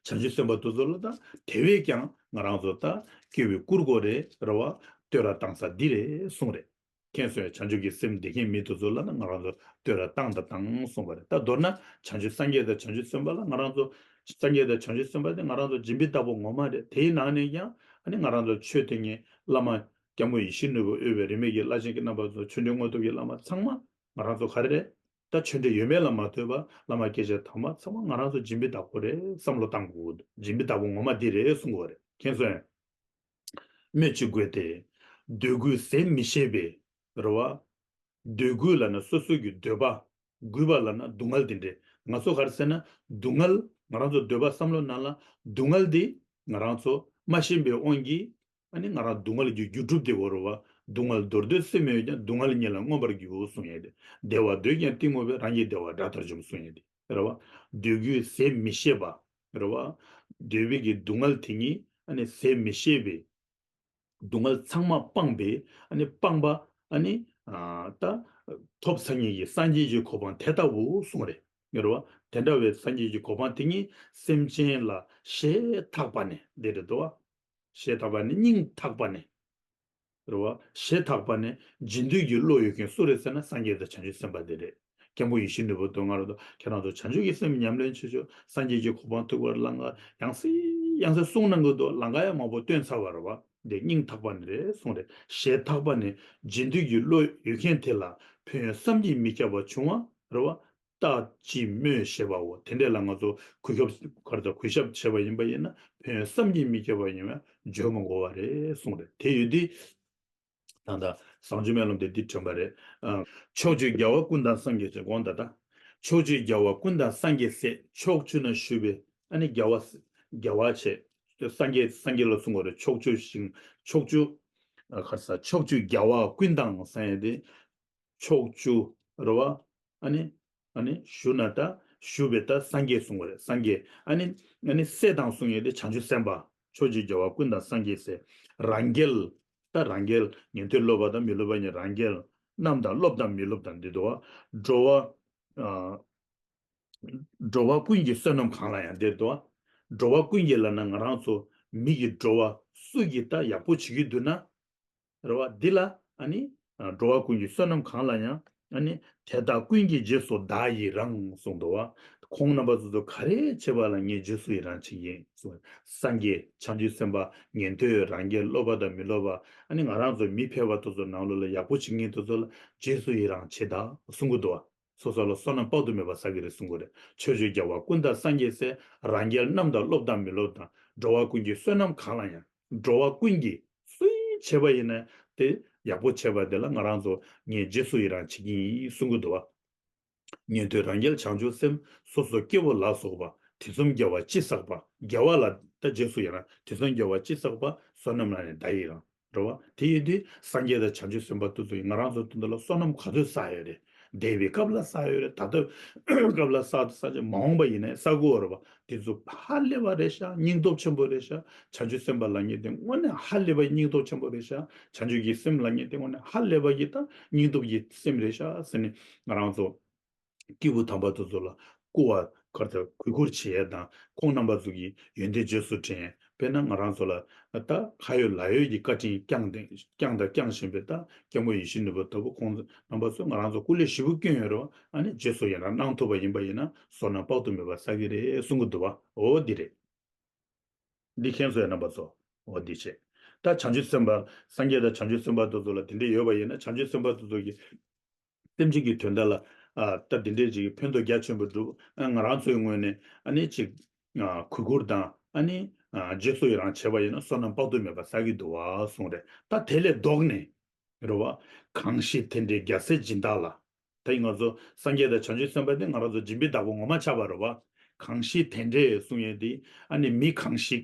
ཆུབ་སེམས་དཔའ་དེ་ཚོ་ལ་ད་དེ་བས་ཀྱང་ང་རང་ཚོ་ད་སྐྱེ་བའི་བཀུར་དགོས་རེད། རེད་བ། བསྟོད་ར་བཏང་ས་འདི་རེད་གསུངས་རེད། མཁྱེན་སོང་ངས། བྱང་ཆུབ་ཀྱི་སེམས་ལྡན་མཁན་མི་དེ་ཚོ་ལ་ན་ང་རང་ཚོ་བསྟོད་ར་བཏང་དང་བཏང་གསུངས་པ་རེད། ད་མདོར་ན་བྱང་ཆུབ་སངས་རྒྱས་དང་བྱང་ཆུབ་སེམས་དཔའ་ལ་ང་རང་ཚོ། སངས་རྒྱས་དང་བྱང་ཆུབ་སེམས་དཔའ་དེ་ང་རང་ཚོ་སྦྱིན་པའི་བདག་པོ་ངོ་མ་རེད། དེའི་ནང་ནས་ཀྱང་ཨ་ནི་ང་རང་ཚོ་ཆོས་སྟོན་མཁན་བླ་མ་སྐྱབས་མགོན་ཡིད་བཞིན་ནོར་བུ་དབུས་པའི་རིས་མེད་ཀྱི་བླ་ཆེན་གྱི་རྣམ་པ་ཚོ། ཆོས་འབྲེལ་དངོས་ཐོབ་ཀྱི་བླ་མ་ཚང་མ་ང་རང་ཚོ་ག་རེ་རེད། ད་ཆོས་འབྲེལ་ཡོད་མེད་ལ་མ་ལྟོས་པར་བླ་མ་སྐྱེས་ཆེན་དམ་པ་ཚང་མ་ང་རང་ཚོ་སྦྱིན་པའི་བདག་པོ་རེད། བསམ་བློ་བཏང་དགོས། སྦྱིན་པའི་བདག་པོ་ངོ་མ་འདི་རེད་གསུང་དགོས་རེད། མཁྱེན་སོང་ངས། སྨོས་ཅི་དགོས་ཏེ། འདོད་དགུའི་ཟད་མི་ཤེས་པའི། རེད་བ། འདོད་དགུ་ལབ་ན་སོ་སོ་གི་འདོད་པ། དགོས་པ་ལབ་ན་སྡུག་བསྔལ་དེ་འདྲས། ང་ཚོ་ག་རེ་ཟེར་ན། སྡུག་བསྔལ། ང་རང་ཚོ་འདོད་པ་བསམ་བློ་ནང་ལ་སྡུག་བསྔལ་དེ་ང་རང་ཚོ་མ་ཤེས་པའི་དབང་གིས། ཨ་ནི་ང་རང་སྡུག་བསྔལ་གྱི་རྒྱུ་གྲུབ་དེ་གོ་རུ་བ། སྡུག་བསྔལ་འདོར་འདོད་སེམས་ཡོད་ཀྱང་། སྡུག་བསྔལ་ཉིད་ལ་མངོན་པར་རྒྱུག་གསུང་ཡས་དེ། བདེ་བ་འདོད་ཀྱང་གཏི་མུག་པས། རང་གི་བདེ་བ་དགྲ་ལྟར་འཇོམས་གསུང་ཡས་དེ་རེད་བ། འདོད་དགུའི་ཟད་མི་ཤེས་པ། རེད་བ། འདོད་པའི་གི་སྡུག་བསྔལ་དེ་ཉིད་ཨ་ནི་ཟད་མི་ཤེས་པའི། སྡུག་བསྔལ་ཚང་མ་སྤངས་པའི་ཨ་ནི་སྤངས་པ་ཨ་ནི་ཨ་ད་ཐོབ་ཚར་མཁན་གྱི་སངས་རྒྱས་ཀྱི་གོ་འཕང་དེ་ལྟ་བུ་གསུངས་རེད། ངེས་རེད་བ། དེ་འདྲ་བའི་སངས་རྒྱས་ཀྱི་གོ་འཕང་དེ་ཉིད་སེམས་ཅན་ལ་ཞེ་ཐག་པ་ནས་འདི་རེད་དོ། ཞེ་ཐག་པ་ནས་སྙིང་ཐག་པ་ནས། རེད་བ། ཞེ་ཐག་པ་ནས་སྦྱིན་འདོད་ཀྱི་བློ་ཡོད་མཁན་སུ་རེད་ཟེར་ན། སངས་རྒྱས་དང་བྱང་ཆུབ་སེམས་དཔའ་དེ་རེད། སྐྱབས་མགོན་ཡིད་བཞིན་ནོར་བུ་དང་། ང་རང་ཚོ་ཁྱེད་རང་ཚོ་བྱང་ཆུབ་ཀྱི་སེམས་ཉམས་ལེན་བྱེད་ཆོག་སངས་རྒྱས་ཀྱི་གོ་འཕང་ཐོབ་པར་ལམ་ཁ་ཡང་སེ་ཡང་སེ་གསུང་གནང་གི་འདུག་ལམ་ཁ་ཡང་མང་པོ་སྟོན་ཚར་བ་རེད་བ། འདི་སྙིང་ཐག་པ་ནས་རེད་གསུངས་རེད། ཞེ་ཐག་པ་ནས་སྦྱིན་འདོད་ཀྱི་བློ་ཡོད་མཁན་དེ་ལ་ཕན་ཡོན་བསམ་གྱིས་མི་ཁྱབ་པ་བྱུང་བ་རེད་བ། ལྟ་ཅི་སྨོས་ཞེས་པའོ། དེ་འདྲས་ལ་ང་ཚོ་གུས་ཞབས་ག་རེ་ཟེར། གུས་ཞབས་བྱས་པ་ཡིན་པ་ཡིན་ན་ཕན་ཡོན་བསམ་གྱིས་མི་ཁྱབ་པ་ཡིན་པ་བརྗོད་མི་དགོས་པ་རེད་གསུངས་རེད། དེ་ཡོད་དུས། ད་ལྟ་བཟང་སྤྱོད་སྨོན་ལམ་དེ་འདི་དྲན་པ་རེད། ཨ། ཕྱོགས་བཅུའི་རྒྱལ་བ་ཀུན་དང་སངས་རྒྱས་ཆེ། དགོངས་དག་ད། ཕྱོགས་བཅུའི་རྒྱལ་བ་ཀུན་དང་སངས་རྒྱས་སྲས། ཕྱོགས་བཅུ་ན་བཞུགས་པའི་ཨ་ནི་རྒྱལ་བ། རྒྱལ་བ་ཆེ། སངས་རྒྱས། སངས་རྒྱས་ལ་གསུང་གི་རེད། ཕྱོགས་བཅུ་ཞིང་། ཕྱོགས་བཅུ། ཨ་ཁར་ས་ཕྱོགས་བཅུའི་རྒྱལ་བ་ཀུན་དང་ཟེར་ཡ་དེ། ཕྱོགས་བཅུ་རེད་བ། ཨ་ནི། ཨ་ནི་ཞུ་ན་ད་ཞུ་བའི་ད་སངས་རྒྱས་གསུང་བ་རེད། སངས་རྒྱས། ཨ་ནི། ཨ་ནི་སྲས་དང་གསུང་ཡས་དེ་བྱང་ཆུབ་སེམས་དཔའ། ཕྱོགས་བཅུའི་རྒྱལ་བ་ཀུན་དང་སངས་རྒྱས་སྲས། རང་རྒྱལ། ད་རང་རྒྱལ། ཉན་ཐོས་སློབ་པ་དང་མི་སློབ་པ་གཉིས། རང་རྒྱལ། རྣམས་དང་སློབ་དང་མི་སློབ་དང་འདི་འདུག་བ། འགྲོ་བ། ཨ། འགྲོ་བ་ཀུན་གྱི་བསོད་ནམས་གང་ལ་ཡང་འདིར་འདུག་བ། འགྲོ་བ་ཀུན་གྱི་ལབ་ན་ང་རང་ཚོ་མི་གི་འགྲོ་བ་སུ་གི་ད་ཡག་པོ་བྱེད་ཀྱི་འདུག་ན། རེད་བ། འདི་ལ་ཨ་ནི་འགྲོ་བ་ཀུན་གྱི་བསོད་ནམས་གང་ལ་ཡང་། ཨ་ནི་དེ་དག་ཀུན་གྱི་རྗེས་སུ་བདག་ཡི་རང་གསུངས་འདུག་བ། ཁོང་རྣམ་པ་ཚོ་ཚོ་ག་རེ་བྱེད་པ་ལ་ངས་རྗེས་སུ་ཡི་རང་བྱེད་ཀྱི་ཡིན་གསུངས། སངས་རྒྱས་བྱང་ཆུབ་སེམས་དཔའ་ཉན་ཐོས་རང་རྒྱལ་སློབ་པ་དང་མི་སློབ་པ། ཨ་ནི་ང་རང་ཚོ་མི་ཕལ་པ་དེ་ཚོ་ནང་ལོགས་ལ་ཡག་པོ་བྱེད་མཁན་དེ་ཚོ་ལ་རྗེས་སུ་ཡི་རང་བྱེད་དང་གསུང་གི་འདུག་བ། སོ་སོ་ལ་བསོད་ནམས་དཔག་ཏུ་མེད་པ་བསགས་ཀྱི་རེད་གསུང་གི་རེད། ཕྱོགས་བཅུའི་རྒྱལ་བ་ཀུན་དང་སངས་རྒྱས་སྲས། རང་རྒྱལ་རྣམས་དང་སློབ་དང་མི་སློབ་དང་། འགྲོ་བ་ཀུན་གྱི་བསོད་ནམས་གང་ལ་ཡང་། འགྲོ་བ་ཀུན་གྱི་སུའི་བྱས་པ་ཡིན་ན་དེ་ཡག་པོ་བྱས་པ་དེ་ལ་ང་རང་ཚོ་ངས་རྗེས་སུ་ཡི་རང་བྱེད་ཀྱི་ཡིན་གསུང་གི་འདུག་བ། ཉན་ཐོས་རང་རྒྱལ་བྱང་ཆུབ་སེམས། སོ་སོ་སྐྱེ་བོ་ལ་སོགས་པ། དུས་གསུམ་རྒྱལ་བ་ཅི་བསགས་པ། རྒྱལ་བ་ལ་ད་རྗེས་སུ་ཡི་རང་། དུས་གསུམ་རྒྱལ་བ་ཅི་བསགས་པ། བསོད་ནམས་ལ་ནི་བདག་ཡི་རང་། རེད་བ། དེ་ཡིན་དུས་སངས་རྒྱས་དང་བྱང་ཆུབ་སེམས་དཔའ་དེ་ཚོ་ཡིས་ང་རང་ཚོ་དོན་དུ་ལ་བསོད་ནམས་ག་ཚོད་བསགས་ཡོད་རེད། འདས་པའི་སྐབས་ལ་བསགས་ཡོད་རེད། ད་ལྟ་སྐབས་ལ་བསགས་བསགས་ཀྱི་མ་འོངས་པ་ཡིན་ནའི་བསགས་དགོས་རེད་བ། དེ་ཚོ་ཧ་ལས་པ་རེད་ཤག་སྙིང་སྟོབས་ཆེན་པོ་རེད་ཤག་བྱང་ཆུབ་སེམས་དཔའ་ལབ་མཁན་དེ་དངོས་གནས་ཧ་ལས་པ་སྙིང་སྟོབས་ཆེན་པོ་རེད་ཤག་བྱང་ཆུབ་ཀྱི་སེམས་ལབ་མཁན་དེ་དངོས་གནས་ཧ་ལས་པ་གི་ད་སྙིང་སྟོབས་ཀྱི་སེམས་རེད་ཤག་ཟེར་ནས་ང་རང་ཚོ་སྐྱེས་བུ་དམ་པ་དེ་ཚོ་ལ་སྐུར་བ་གར་དང་གུས་བཀུར་བྱེད་ཡས་དང་། ཁོང་རྣམ་པ་ཚོ་གི་ཡོན་ཏན་རྗེས་སུ་དྲན། དཔེར་ན་ང་རང་ཚོ་ལ་ད་ཁ་ཡོད་ལག་ཡོད་ཀྱི་བཀའ་དྲིན་བསྐྱངས་ཏེ་བསྐྱངས་དང་བསྐྱང་བཞིན་པའི་ད་སྐྱབས་མགོན་ཡིད་བཞིན་ནོར་བུ་ལྟ་བུ་ཁོང་རྣམ་པ་ཚོས་ང་རང་ཚོ་སྐུ་ལས་ཞེ་པོ་བསྐྱོན་ཡོད་རེད་བ། ཨ་ནི་རྗེས་སུ་ཡི་རང་གནང་ཐུབ་པ་ཡིན་པ་ཡིན་ན་བསོད་ནམས་དཔག་ཏུ་མེད་པ་བསགས་ཀྱི་རེད་གསུང་གི་འདུག་བ། འོ་འདི་རེད། འདི་མཁྱེན་སོང་ཡ་རྣམ་པ་ཚོ། འོ་འདི་བྱས། ད་བྱང་ཆུབ་སེམས་དཔའ། སངས་རྒྱས་དང་བྱང་ཆུབ་སེམས་དཔའ་དེ་ཚོ་ལ་དེ་འདྲས་ཡོད་པ་ཡིན་ན་བྱང་ཆུབ་སེམས་དཔའ་དེ་ཚོ་གི་སེམས་ཅན་གྱི་དོན་དག་ལ། ཨ། ད་འདི་འདྲས་ཅིག་ཕན་ཐོགས་རྒྱ་ཆེན་པོ་འགྲུབ། ཨ། ང་རང་ཚོའི་ངོས་ནས་ཨ་ནི་ཅིག་ཨ། གུས་བཀུར་དང་ཨ་ནི། ཨ། རྗེས་སུ་ཡི་རང་བྱས་པ་ཡིན་ན་བསོད་ནམས་དཔག་ཏུ་མེད་པ་བསགས་ཀྱི་འདུག་བ་གསུངས་རེད། ད་དེ་ལས་ལྡོག་ནས། རེད་བ། གང་ཞིག་དེ་འདྲའི་རྒྱལ་སྲས་སྦྱིན་བདག་ལ། ད་ང་ཚོ་སངས་རྒྱས་དང་བྱང་ཆུབ་སེམས་དཔའ་དེ་ང་རང་ཚོ་སྦྱིན་པའི་བདག་པོ་ངོ་མ་ཆགས་པ་རེད་བ། གང་ཞིག་དེ་འདྲའི་གསུང་ཡས་དེ་ཨ་ནི་མི་གང་ཞིག་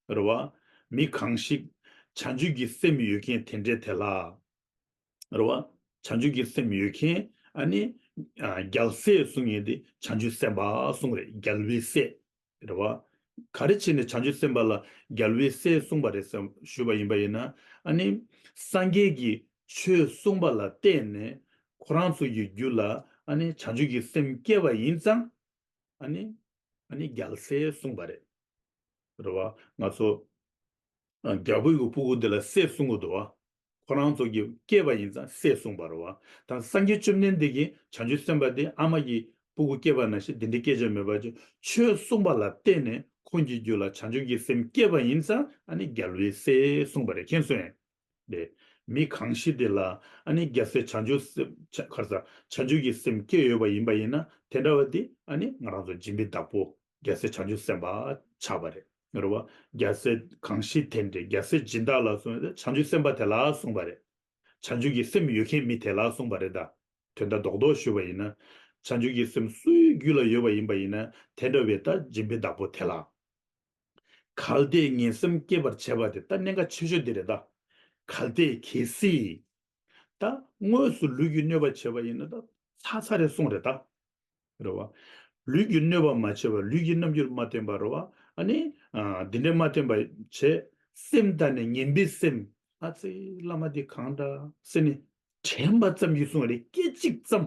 རེད་བ། མི་གང་ཞིག་བྱང་ཆུབ་ཀྱི་སེམས་ཡོད་མཁན་དེ་འདྲའི་དེ་ལ། རེད་བ། བྱང་ཆུབ་ཀྱི་སེམས་ཡོད་མཁན་ཨ་ནི། ཨ། རྒྱལ་སྲས་གསུང་ཡས་དེ་བྱང་ཆུབ་སེམས་དཔའ་གསུང་རེད། རྒྱལ་བའི་སྲས། རེད་བ། ག་རེ་བྱས་ནས་བྱང་ཆུབ་སེམས་དཔའ་ལ་རྒྱལ་བའི་སྲས་གསུངས་པ་རེད་ཟེར་ཞུས་པ་ཡིན་པ་ཡིན་ན། ཨ་ནི། སངས་རྒྱས་ཀྱིས་ཆོས་གསུངས་པ་ལ་བརྟེན་ནས་ཁོ་རང་ཚོ་ཡི་རྒྱུད་ལ་ཨ་ནི་བྱང་ཆུབ་ཀྱི་སེམས་སྐྱེས་པ་ཡིན་ཙང་། ཨ་ནི། ཨ་ནི་རྒྱལ་སྲས་གསུངས་པ་རེད། རེད་བ། ང་ཚོ། ཨ། རྒྱལ་པོ་གི་སྤུ་གུ་འདི་ལ་སྲས་གསུང་གི་འདུག་བ། ཁོ་རང་ཚོ་གི་སྐྱེས་པ་ཡིན་ཙང་སྲས་གསུངས་པ་རེད་བ། ད་སངས་རྒྱས་བཅོམ་ལྡན་འདས་ཀྱིས་བྱང་ཆུབ་སེམས་དཔའ་དེ་ཨ་མ་གི་སྤུ་གུ་སྐྱེས་པ་ནང་བཞིན་དེ་འདྲའི་སྐད་ཆ་མེད་པ་ཅིག་ཆོས་གསུངས་པ་ལ་བརྟེན་ནས་ཁོང་གི་རྒྱུད་ལ་བྱང་ཆུབ་ཀྱི་སེམས་སྐྱེས་པ་ཡིན་ཙང་ཨ་ནི་རྒྱལ་བའི་སྲས་གསུངས་པ་རེད། མཁྱེན་སོང་ངས། དེ། མི་གང་ཞིག་དེ་ལ་ཨ་ནི་རྒྱལ་སྲས་བྱང་ཆུབ་སེམས་ཆ་ག་རེ་ཟ། བྱང་ཆུབ་ཀྱི་སེམས་སྐྱེས་ཡོད་པ་ཡིན་པ་ཡིན་ན་དེ་འདྲ་བ་དེ་ཨ་ནི་ང་རང་ཚོ་སྦྱིན་པའི་བདག་པོ། རྒྱལ་སྲས་བྱང་ཆུབ་སེམས་དཔའ་ཆགས་པ་རེད། རེད་བ། རྒྱལ་སྲས་གང་ཞིག་དེ་འདྲའི་རྒྱལ་སྲས་སྦྱིན་བདག་ལ་གསུངས་ཏེ་བྱང་ཆུབ་སེམས་དཔའ་དེ་ལ་གསུངས་པ་རེད། བྱང་ཆུབ་ཀྱི་སེམས་ཡོད་མཁན་མི་དེ་ལ་གསུངས་པ་རེད་ད། དོན་དག་རྡོག་རྡོག་ཞུས་པ་ཡིན་ན། བྱང་ཆུབ་ཀྱི་སེམས་སུའི་རྒྱུད་ལ་ཡོད་པ་ཡིན་པ་ཡིན་ན་དེ་འདྲ་བའི་ད་སྦྱིན་པའི་བདག་པོ་དེ་ལ། གལ་ཏེ་ངན་སེམས་སྐྱེད་པར་བྱེད་པ་དེ་ད་གནད་འགག་ཆེ་ཤོས་དེ་རེད་ད། གལ་ཏེ་གལ་སྲིད། ད་དངོས་སུ་ལུས་ཀྱིས་གནོད་པ་བྱས་པ་ཡིན་ན་ད་ཚར་ཚར་རེ་གསུངས་རེད་ད། རེད་བ། ལུས་ཀྱིས་གནོད་པ་མ་བྱས་པ་ལུས་ཀྱི་རྣམ་འགྱུར་མ་བསྟན་པ་རེད་བ། ཨ་ནི། ཨ། འདི་འདྲའི་མ་བསྟན་པ་བྱས། སེམས་དང་ནི་ངན་པའི་སེམས། ཨ་ཙི་བླ་མ་འདི་གང་འདྲ་ཟེར་ནས་དྲན་པ་ཙམ་གྱིས་གསུངས་རེད། སྐད་ཅིག་ཙམ།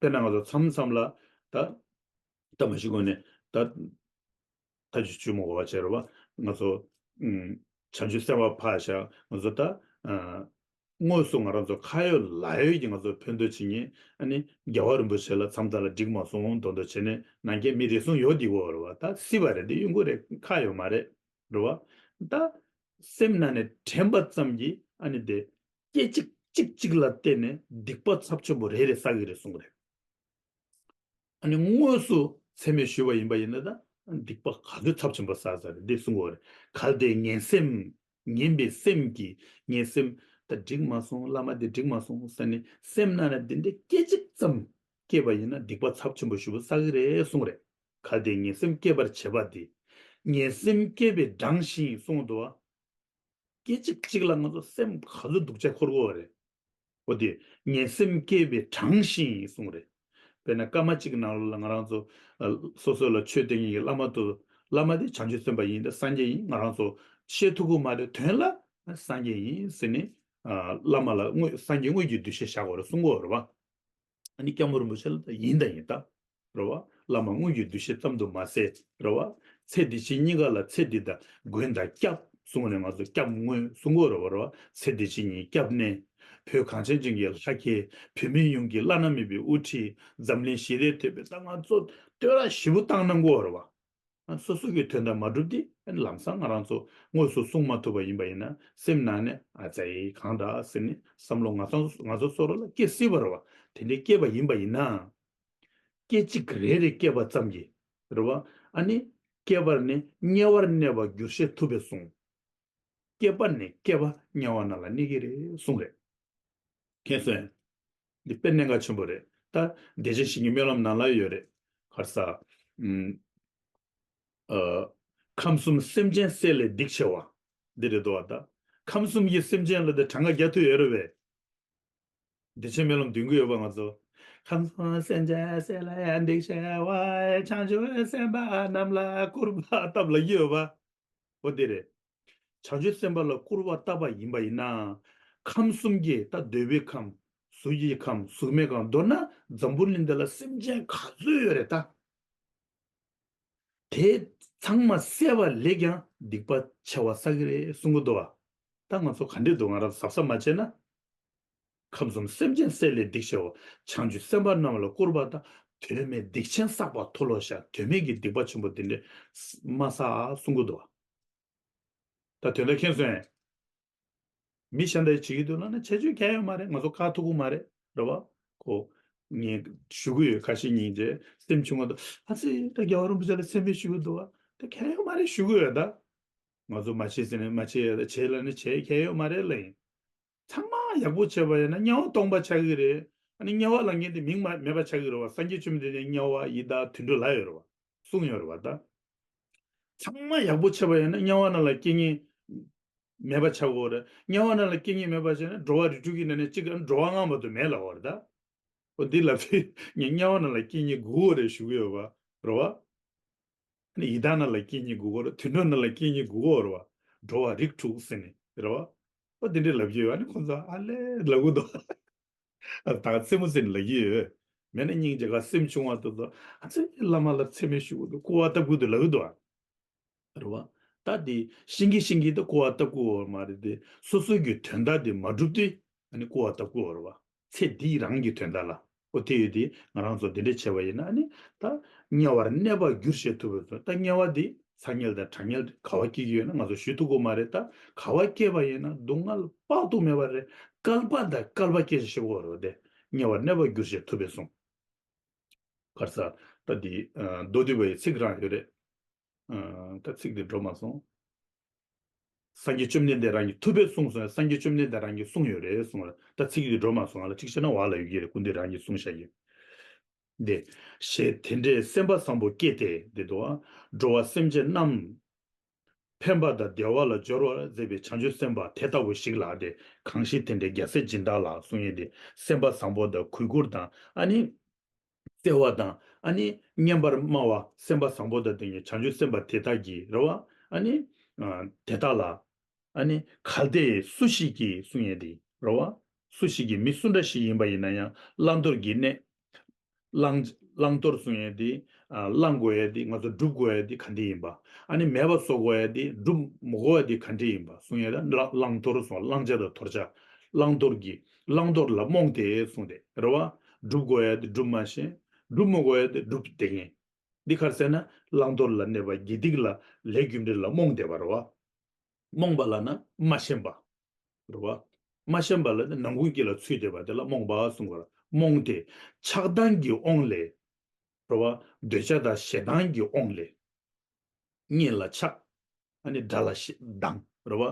དཔེར་ན་ང་ཚོ་མཚམས་མཚམས་ལ་ད། ད་མ་གཞི་གོ་ནས་ད། ད་ཅི་བཅུ་མོ་གོ་བ་བྱས་རེད་བ། ང་ཚོ། ཨུམ། བྱང་ཆུབ་སེམས་དཔའ་ཕར་བཞག་ང་ཚོ་ད། ཨ། དངོས་སུ་ང་རང་ཚོ་ཁ་ཡོད་ལག་ཡོད་ཀྱི་ང་ཚོ་ཕན་ཐོགས་བྱེད་མཁན་ཨ་ནི་རྒྱལ་བ་རིན་པོ་ཆེ་ལ་མཚམས་མཚམས་ལ་འགྲིག་མ་སོང་མདོག་མདོག་བྱས་ནས་ནང་རྐྱེན་མི་རེ་ཟུང་ཡོད་འདི་གོ་རེད་བ། ད་སྲིད་པ་རེད་འདི་གཡོ་འགུལ་རེད་ཁ་ཡོད་མ་རེད། རེད་བ། ད་སེམས་ནང་ནས་དྲན་པ་ཙམ་གྱིས་ཨ་ནི་དེ། སྐད་ཅིག་གཅིག་གཅིག་ལ་བརྟེན་ནས་སྡིག་པ་ཚབས་ཆེན་པོ་རེ་རེ་བསགས་ཀྱི་རེད་གསུངས་རེད། ཨ་ནི་དངོས་སུ་མཚན་སྨད་ཞུས་པ་ཡིན་པ་ཡིན་ན་ད་སྡིག་པ་ག་ཚོད་ཚབས་ཆེན་པོ་བསགས་ས་རེད་འདི་གསུང་གི་ཡོད་རེད། གལ་ཏེ་ངན་སེམས། ངན་པའི་སེམས་ཀྱིས་ངན་སེམས་ད་འགྲིག་མ་སོང་བླ་མ་འདི་འགྲིག་མ་སོང་ཟེར་ནས་སེམས་ནང་ན་འདི་འདྲའི་སྐད་ཅིག་ཙམ་སྐྱེས་པ་ཡིན་ན་སྡིག་པ་ཚབས་ཆེན་པོ་ཞེ་པོ་བསགས་ཀྱི་རེད་གསུངས་རེད། གལ་ཏེ་ངན་སེམས་སྐྱེད་པར་བྱེད་པ་འདི། ངན་སེམས་སྐྱེས་པའི་གྲངས་བཞིན་གསུངས་འདུག་བ། སྐད་ཅིག་གཅིག་ལ་ང་ཚོ་སེམས་ག་ཚོད་སྡུག་ཅག་འཁོར་གྱི་ཡོད་རེད། འོ་དེ་ངན་སེམས་བསྐྱེད་པའི་གྲངས་བཞིན་གསུངས་རེད། དཔེར་ན་སྐར་མ་གཅིག་ནང་ལ་ང་རང་ཚོ་ཨ་སོ་སོ་ལ་ཆོས་སྟོན་མཁན་གྱི་བླ་མ་དེ། བླ་མ་དེ་བྱང་ཆུབ་སེམས་དཔའ་ཡིན། ད་སངས་རྒྱས་ཡིན། ང་རང་ཚོ་ཤེས་ཐུབ་ཀྱི་མ་རེད། དོན་ལ་སངས་རྒྱས་ཡིན་ཟེར་ནས་ཨ་བླ་མ་ལ་དངོས་སངས་རྒྱས་དངོས་ཀྱི་འདུ་ཤེས་བཞག་དགོས་རེད་གསུང་གི་ཡོད་རེད་བ། ཨ་ནི་སྐྱབས་མགོན་རིན་པོ་ཆེ་ལ་ད་ཡིན་དང་ཡིན་ད། རེད་བ། བླ་མ་དངོས་ཀྱི་འདུ་ཤེས་ཙམ་དུ་མ་ཟད། རེད་བ། ཚེ་འདི་ཕྱི་གཉིས་ཀ་ལ་ཚེ་འདི་དང་མགོན་དང་སྐྱབས་གསུངས་ནས་ང་ཚོ་སྐྱབས་མགོན་གསུང་གི་ཡོད་རེད་བ། རེད་བ། ཚེ་འདི་ཕྱི་གཉིས་སྐྱབས་གནས། བོད་གངས་ཅན་ལྗོངས་ཀྱི་ལྷ་སྐལ། བོད་མི་ཡོངས་ཀྱི་བླ་ན་མེད་པའི་དབུ་ཁྲིད། འཛམ་གླིང་ཞི་བདེའི་དེད་དཔོན། ད་ང་ཚོ་བསྟོད་ར་ཞེ་པོ་བཏང་གནང་གི་ཡོད་རེད་བ། སོ་སོ་གི་དོན་དག་མ་འགྲུབ་དེ་ལམ་སང་ང་རང་ཚོ་དངོས་སུ་གསུང་མ་ཐུབ་པ་ཡིན་པ་ཡིན་ན། སེམས་ནང་ནས་ཨ་ཙི་གང་འདྲ་ཟེར་ནས་བསམ་བློ་ང་ཚོ་ང་ཚོ་སོ་སོ་ལ་སྐྱེ་སྲིད་པ་རེད་བ། དེ་འདྲའི་སྐྱེས་པ་ཡིན་པ་ཡིན་ན། སྐད་ཅིག་རེ་རེ་སྐྱེས་པ་ཙམ་གྱིས། རེད་བ། ཨ་ནི་སྐྱེས་པ་ནས་དམྱལ་བར་གནས་པར་འགྱུར་ཞེས་ཐུབ་པས་གསུངས། སྐྱེས་པ་ནས་སྐྱེས་པ་དམྱལ་བ་ནང་ལ་གནས་ཀྱི་རེད་གསུངས་རེད། མཁྱེན་སོང་། འདི་དཔེ་གནད་འགག་ཆེན་པོ་རེད། ད་བདེ་ཆེན་ཞིང་གི་སྨོན་ལམ་ནང་ལ་ཡོད་རེད། ག་རེ་ཟེར། ཨུམ། ཨ། ཁམས་གསུམ་སེམས་ཅན་བསད་ལས་སྡིག་ཆེ་བ། འདི་རེད་འདུག་བ། ད་ཁམས་གསུམ་གྱི་སེམས་ཅན་ལ་དེ་གྲངས་ཀ་རྒྱག་ཐུབ་ཡོད་རེད་པས། བདེ་ཆེན་སྨོན་ལམ་འདོན་གྱི་ཡོད་པ་ང་ཚོ། ཁམས་གསུམ་སེམས་ཅན་བསད་ལས་སྡིག་ཆེ་བ། བྱང་ཆུབ་སེམས་དཔའ་རྣམས་ལ་སྐུར་པ་བཏབ་ལབ་ཀྱི་ཡོད་པ། འོ་དེ་རེད། བྱང་ཆུབ་སེམས་དཔའ་ལ་སྐུར་པ་བཏབ་པ་ཡིན་པ་ཡིན་ན། ཁམས་གསུམ་གྱི་ད་འདོད་པའི་ཁམས། གཟུགས་ཀྱི་ཁམས། གཟུགས་མེད་ཁམས། མདོར་ན་འཛམ་བུ་གླིང་འདི་ལ་སེམས་ཅན་ག་ཚོད་ཡོད་རེད་ད། དེ་ཚང་མ་བསད་པ་ལས་ཀྱང་སྡིག་པ་ཆེ་བ་བསགས་ཀྱི་རེད་གསུང་གི་འདུག་བ། ད་ང་ཚོ་ག་འདྲས་འདུག་ང་རང་གཟབ་གཟབ་མ་བྱས་ན། ཁམས་གསུམ་སེམས་ཅན་བསད་ལས་སྡིག་ཆེ་བ། བྱང་ཆུབ་སེམས་དཔའ་རྣམས་ལ་སྐུར་པ་བཏབ། དོན་མེད་སྡིག་ཆེན་བསགས་པ་མཐོལ་ལོ་བཤགས། དོན་མེད་ཀྱི་སྡིག་པ་ཆེན་པོ་དེ་འདྲས་མ་བསགས་གསུང་གི་འདུག་བ། ད་དོན་དག་མཁྱེན་སོང་ངས། མི་གཞན་དག་བྱེད་ཀྱི་འདུག་ལབ་ན་བྱེད་རྒྱུ་གང་ཡང་ཡོད་མ་རེད། ང་ཚོ་བཀག་ཐུབ་ཀྱི་མ་རེད། རེད་བ། ཁོ། ངས་ཞུ་གི་ཡོད། ཁ་ཤས་ཉིན་རྗེས་སེམས་ཆུང་བ་དང་། ཨ་ཙི། ད་རྒྱལ་བ་རིན་པོ་ཆེ་ལ་མཚན་སྨད་ཞུ་གི་འདུག་བ། ད་གང་ཡང་ཡོད་མ་རེད་ཞུ་གི་ཡོད་ད། ང་ཚོ་མ་བྱེད་ཟེར་ནས་མ་བྱེད་ཡ། ད་བྱེད་ལབ་ནས་བྱེད་གང་ཡང་ཡོད་མ་རེད་ལབ་ཡིན། ཚང་མ་ཡག་པོ་བྱས་པ་ཡིན་ན་དམྱལ་བ་སྟོང་པ་ཆགས་ཀྱི་རེད། ཨ་ནི་དམྱལ་བ་ལབ་མཁན་དེ་མིང་མ་མེད་པ་ཆགས་ཀྱི་རེད་བ། སངས་རྒྱས་བཅོམ་ལྡན་འདས་དམྱལ་བ་ཡི་དྭགས་དུད་འགྲོ་ལབ་ཡོད་རེད་བ། གསུངས་ཡོད་རེད་བ་ད། ཚང་མ་ཡག་པོ་བྱས་པ་ཡིན་ན་དམྱལ་བ་ནང་ལ་སྐྱེ་མཁན་མེད་པ་ཆགས་ཀྱི་ཡོད་རེད། དམྱལ་བ་ནང་ལ་སྐྱེ་མཁན་མེད་པ་བྱས་ན་འགྲོ་བ་རིགས་དྲུག་གི་ནང་ནས་གཅིག་ག་འགྲོ་བ་ལྔ་མ་གཏོགས་མེད་ལབ་པ་རེད་ད། འོ་འདི་ལབ་དུས་ངས་དམྱལ་བ་ནང་ལ་སྐྱེ་མཁན་དགོས་ཀྱི་རེད་ཞུ་གི་ཡོད་པ་རེད་བ། ཨ་ནི་ཡི་དྭགས་ནང་ལ་སྐྱེ་མཁན་དགོས་ཀྱི་རེད། དུད་འགྲོ་ནང་ལ་སྐྱེ་མཁན་དགོས་ཀྱི་རེད་བ། འགྲོ་བ་རིགས་དྲུག་ཟེར་ནས་རེད་བ། འོ་འདི་འདྲས་ལབ་ཀྱི་ཡོད། ཨ་ནི་ཁོང་ཚོ་ཨ་ལས་ལབ་གི་འདུག་ཨ་ད་ག་རྩེད་མོ་ཟེར་ནས་ལབ་ཀྱི་ཡོད། མེད་ན་སྙིང་རྗེ་ག་སེམས་ཆུང་བ་དེ་ཚོ། ཨ་ཙི། བླ་མ་ལ་མཚན་སྨད་ཞུ་གི་འདུག་སྐུར་བ་བཏབ་གི་འདུག་ལབ་གི་འདུག་ཨ། རེད་བ། ད་དེ་ཤེས་ཀྱིན་ཤེས་ཀྱིན་ད་སྐུར་བ་བཏབ་ཀྱི་ཡོད་མ་རེད་དེ། སོ་སོ་གི་དོན་དག་དེ་མ་འགྲུབ་དུས་ཨ་ནི་སྐུར་བ་བཏབ་ཀྱི་ཡོད་རེད་བ། ཚེ་འདི་རང་གི་དོན་དག་ལ། ཨོ་དེ་ཡོད་དེ་ང་རང་ཚོ་དེ་འདྲས་བྱས་པ་ཡིན་ན་ཨ་ནི་ད་དམྱལ་བར་གནས་པར་འགྱུར་ཞེས་ཐུབ་པས་གསུངས། ད་དམྱལ་བ་འདི་ཚ་དམྱལ་དང་གྲང་དམྱལ་ག་བ་སྐྱེ་གི་ཡོད་ན་ང་ཚོ་ཞུ་ཐུབ་ཀྱི་མ་རེད། ད་ག་བ་སྐྱེས་པ་ཡིན་ན་སྡུག་བསྔལ་དཔག་ཏུ་མེད་པ་རེད། བསྐལ་པ་དང་བསྐལ་པ་སྐྱེ་ཞེས་ཞུ་གི་ཡོད་རེད་བ། དེ་དམྱལ་བར་གནས་པར་འགྱུར་ཞེས་ཐུབ་པས་གསུངས། ག་རེ་ཟེར། ད་འདི་ཨ་མདོ་སྡུད་པ་ཡི་ཚིག་རང་ཡོད་རེད། ཨ་ད་ཚིག་འདི་འགྲོ་མ་སོང་། སངས་རྒྱས་བཅོམ་ལྡན་འདས་རང་གིས་ཐུབ་པས་གསུངས་སོང་། སངས་རྒྱས་བཅོམ་ལྡན་འདས་རང་གིས་གསུངས་ཡོད་རེད་གསུངས་རེད། ད་ཚིག་འདི་འགྲོ་མ་སོང་། ང་ལ་ཅིག་བཤད་ན་བ་ལ་ཡོད་ཀྱི་རེད། སྐུ་མདུན་རང་གིས་གསུངས་བཞག་ཡོད། འདི། ཞེས་དེ་འདྲའི་སེམས་པ་བཟང་པོ་སྐྱེས་ཏེ། འདི་འདུག་ཨ། འགྲོ་བ་སེམས་ཅན་རྣམས་ཕན་པ་དང་བདེ་བ་ལ་སྦྱོར་བར་མཛད་པའི་བྱང་ཆུབ་སེམས་དཔའ་དེ་ལྟ་བུ་ཞིག་ལ། དེ་གང་ཞིག་དེ་འདྲའི་རྒྱལ་སྲས་སྦྱིན་བདག་ལ་གསུང་ཡས་དེ། སེམས་པ་བཟང་པོ་དང་གུས་བཀུར་དང་ཨ་ནི། བརྩེ་བ་དང་ཨ་ནི་སྙན་པར་སྨྲ་བ་སེམས་པ་བཟང་པོ་དང་ལྡན་པའི་བྱང་ཆུབ་སེམས་དཔའ་དེ་དག་གིས་རེད་བ། ཨ་ནི། ཨ་དེ་དག་ལ། ཨ་ནི་གལ་ཏེ་སུ་ཞིག་གིས་གསུང་ཡས་དེ་རེད་བ། སུ་ཞིག་གིས་མི་སུ་འདྲ་ཞིག་ཡིན་པ་ཡིན་ན་ཡང་བླང་དོར་གྱི་གནས། བླང་། བླང་དོར་གསུང་ཡས་དེ། ཨ་བླང་དགོས་ཡས་དེ་ང་ཚོ་སྒྲུབ་དགོས་ཡས་དེ་ག་འདྲས་ཡིན་པ། ཨ་ནི་མེད་པ་བཟོ་དགོས་ཡས་དེ་སྒྲུབ་མི་དགོས་ཡས་དེ་ག་འདྲས་ཡིན་པ་གསུང་ཡས་དེ། བླང་བླང་དོར་གསུང་། བླང་བྱ་དང་དོར་བྱ། བླང་དོར་གྱི། བླང་དོར་ལ་རྨོངས་ཏེ་གསུངས་ཏེ་རེད་བ། སྒྲུབ་དགོས་ཡ་དེ་སྒྲུབ་མ་ཤེས། སྒྲུབ་མི་དགོས་ཡ་དེ་སྒྲུབ་བསྡད་མཁན། འདི་ག་རེ་ཟེར་ན་བླང་དོར་ལ་གནས་པ་དགེ་སྡིག་ལ་ལས་རྒྱུ་འབྲས་ལ་རྨོངས་བསྡད་པ་རེད་བ། རྨོངས་པ་ལབ་ན་མ་ཤེས་པ་རེད་བ། མ་ཤེས་པ་ལབ་ན་ནང་ཁུངས་དཀྱིལ་ལ་ཚུད་བསྡད་པ་དེ་ལ་རྨོངས་པ་གསུང་གི་རེད། རྨོངས་ཏེ་ཆགས་སྡང་གི་དབང་ལས་རེད་བ། འདོད་ཆགས་དང་ཞེ་སྡང་གི་དབང་ལས། གཉེན་ལ་ཆགས། ཨ་ནི་དགྲ་ལ་ཞེ་སྡང་རེད་བ།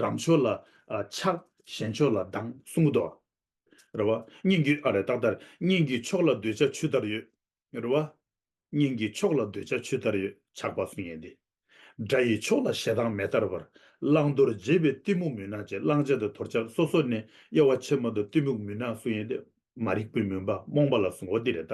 རང་ཕྱོགས་ལ་ཨ་ཆགས། གཞན་ཕྱོགས་ལ་སྡང་གསུང་གི་འདུག་བ། རེད་བ། གཉེན་གྱི། ཨ་རེད། ཏག་ཏག་རེད། གཉེན་གྱི་ཕྱོགས་ལ་འདོད་ཆགས་ཆུ་ལྟར་ཡོད། རེད་བ། གཉེན་གྱི་ཕྱོགས་ལ་འདོད་ཆགས་ཆུ་ལྟར་ཡོད། ཆགས་པ་གསུང་ཡས་དེ། དགྲ་ཡི་ཕྱོགས་ལ་ཞེ་སྡང་མེ་ལྟར་འབར། བླང་དོར་བརྗེད་པའི་གཏི་མུག་མུན་ནག་ཅན། བླང་བྱ་དང་དོར་བྱ་སོ་སོ་ནས་དབྱེ་བ་ཕྱེ་མ་ཐུབ་གཏི་མུག་མུན་ནག་གསུང་ཡས་དེ་མ་རིག་པའི་མུན་པ་རྨོངས་པ་ལ་གསུང་འོ་དེ་རེད་ད།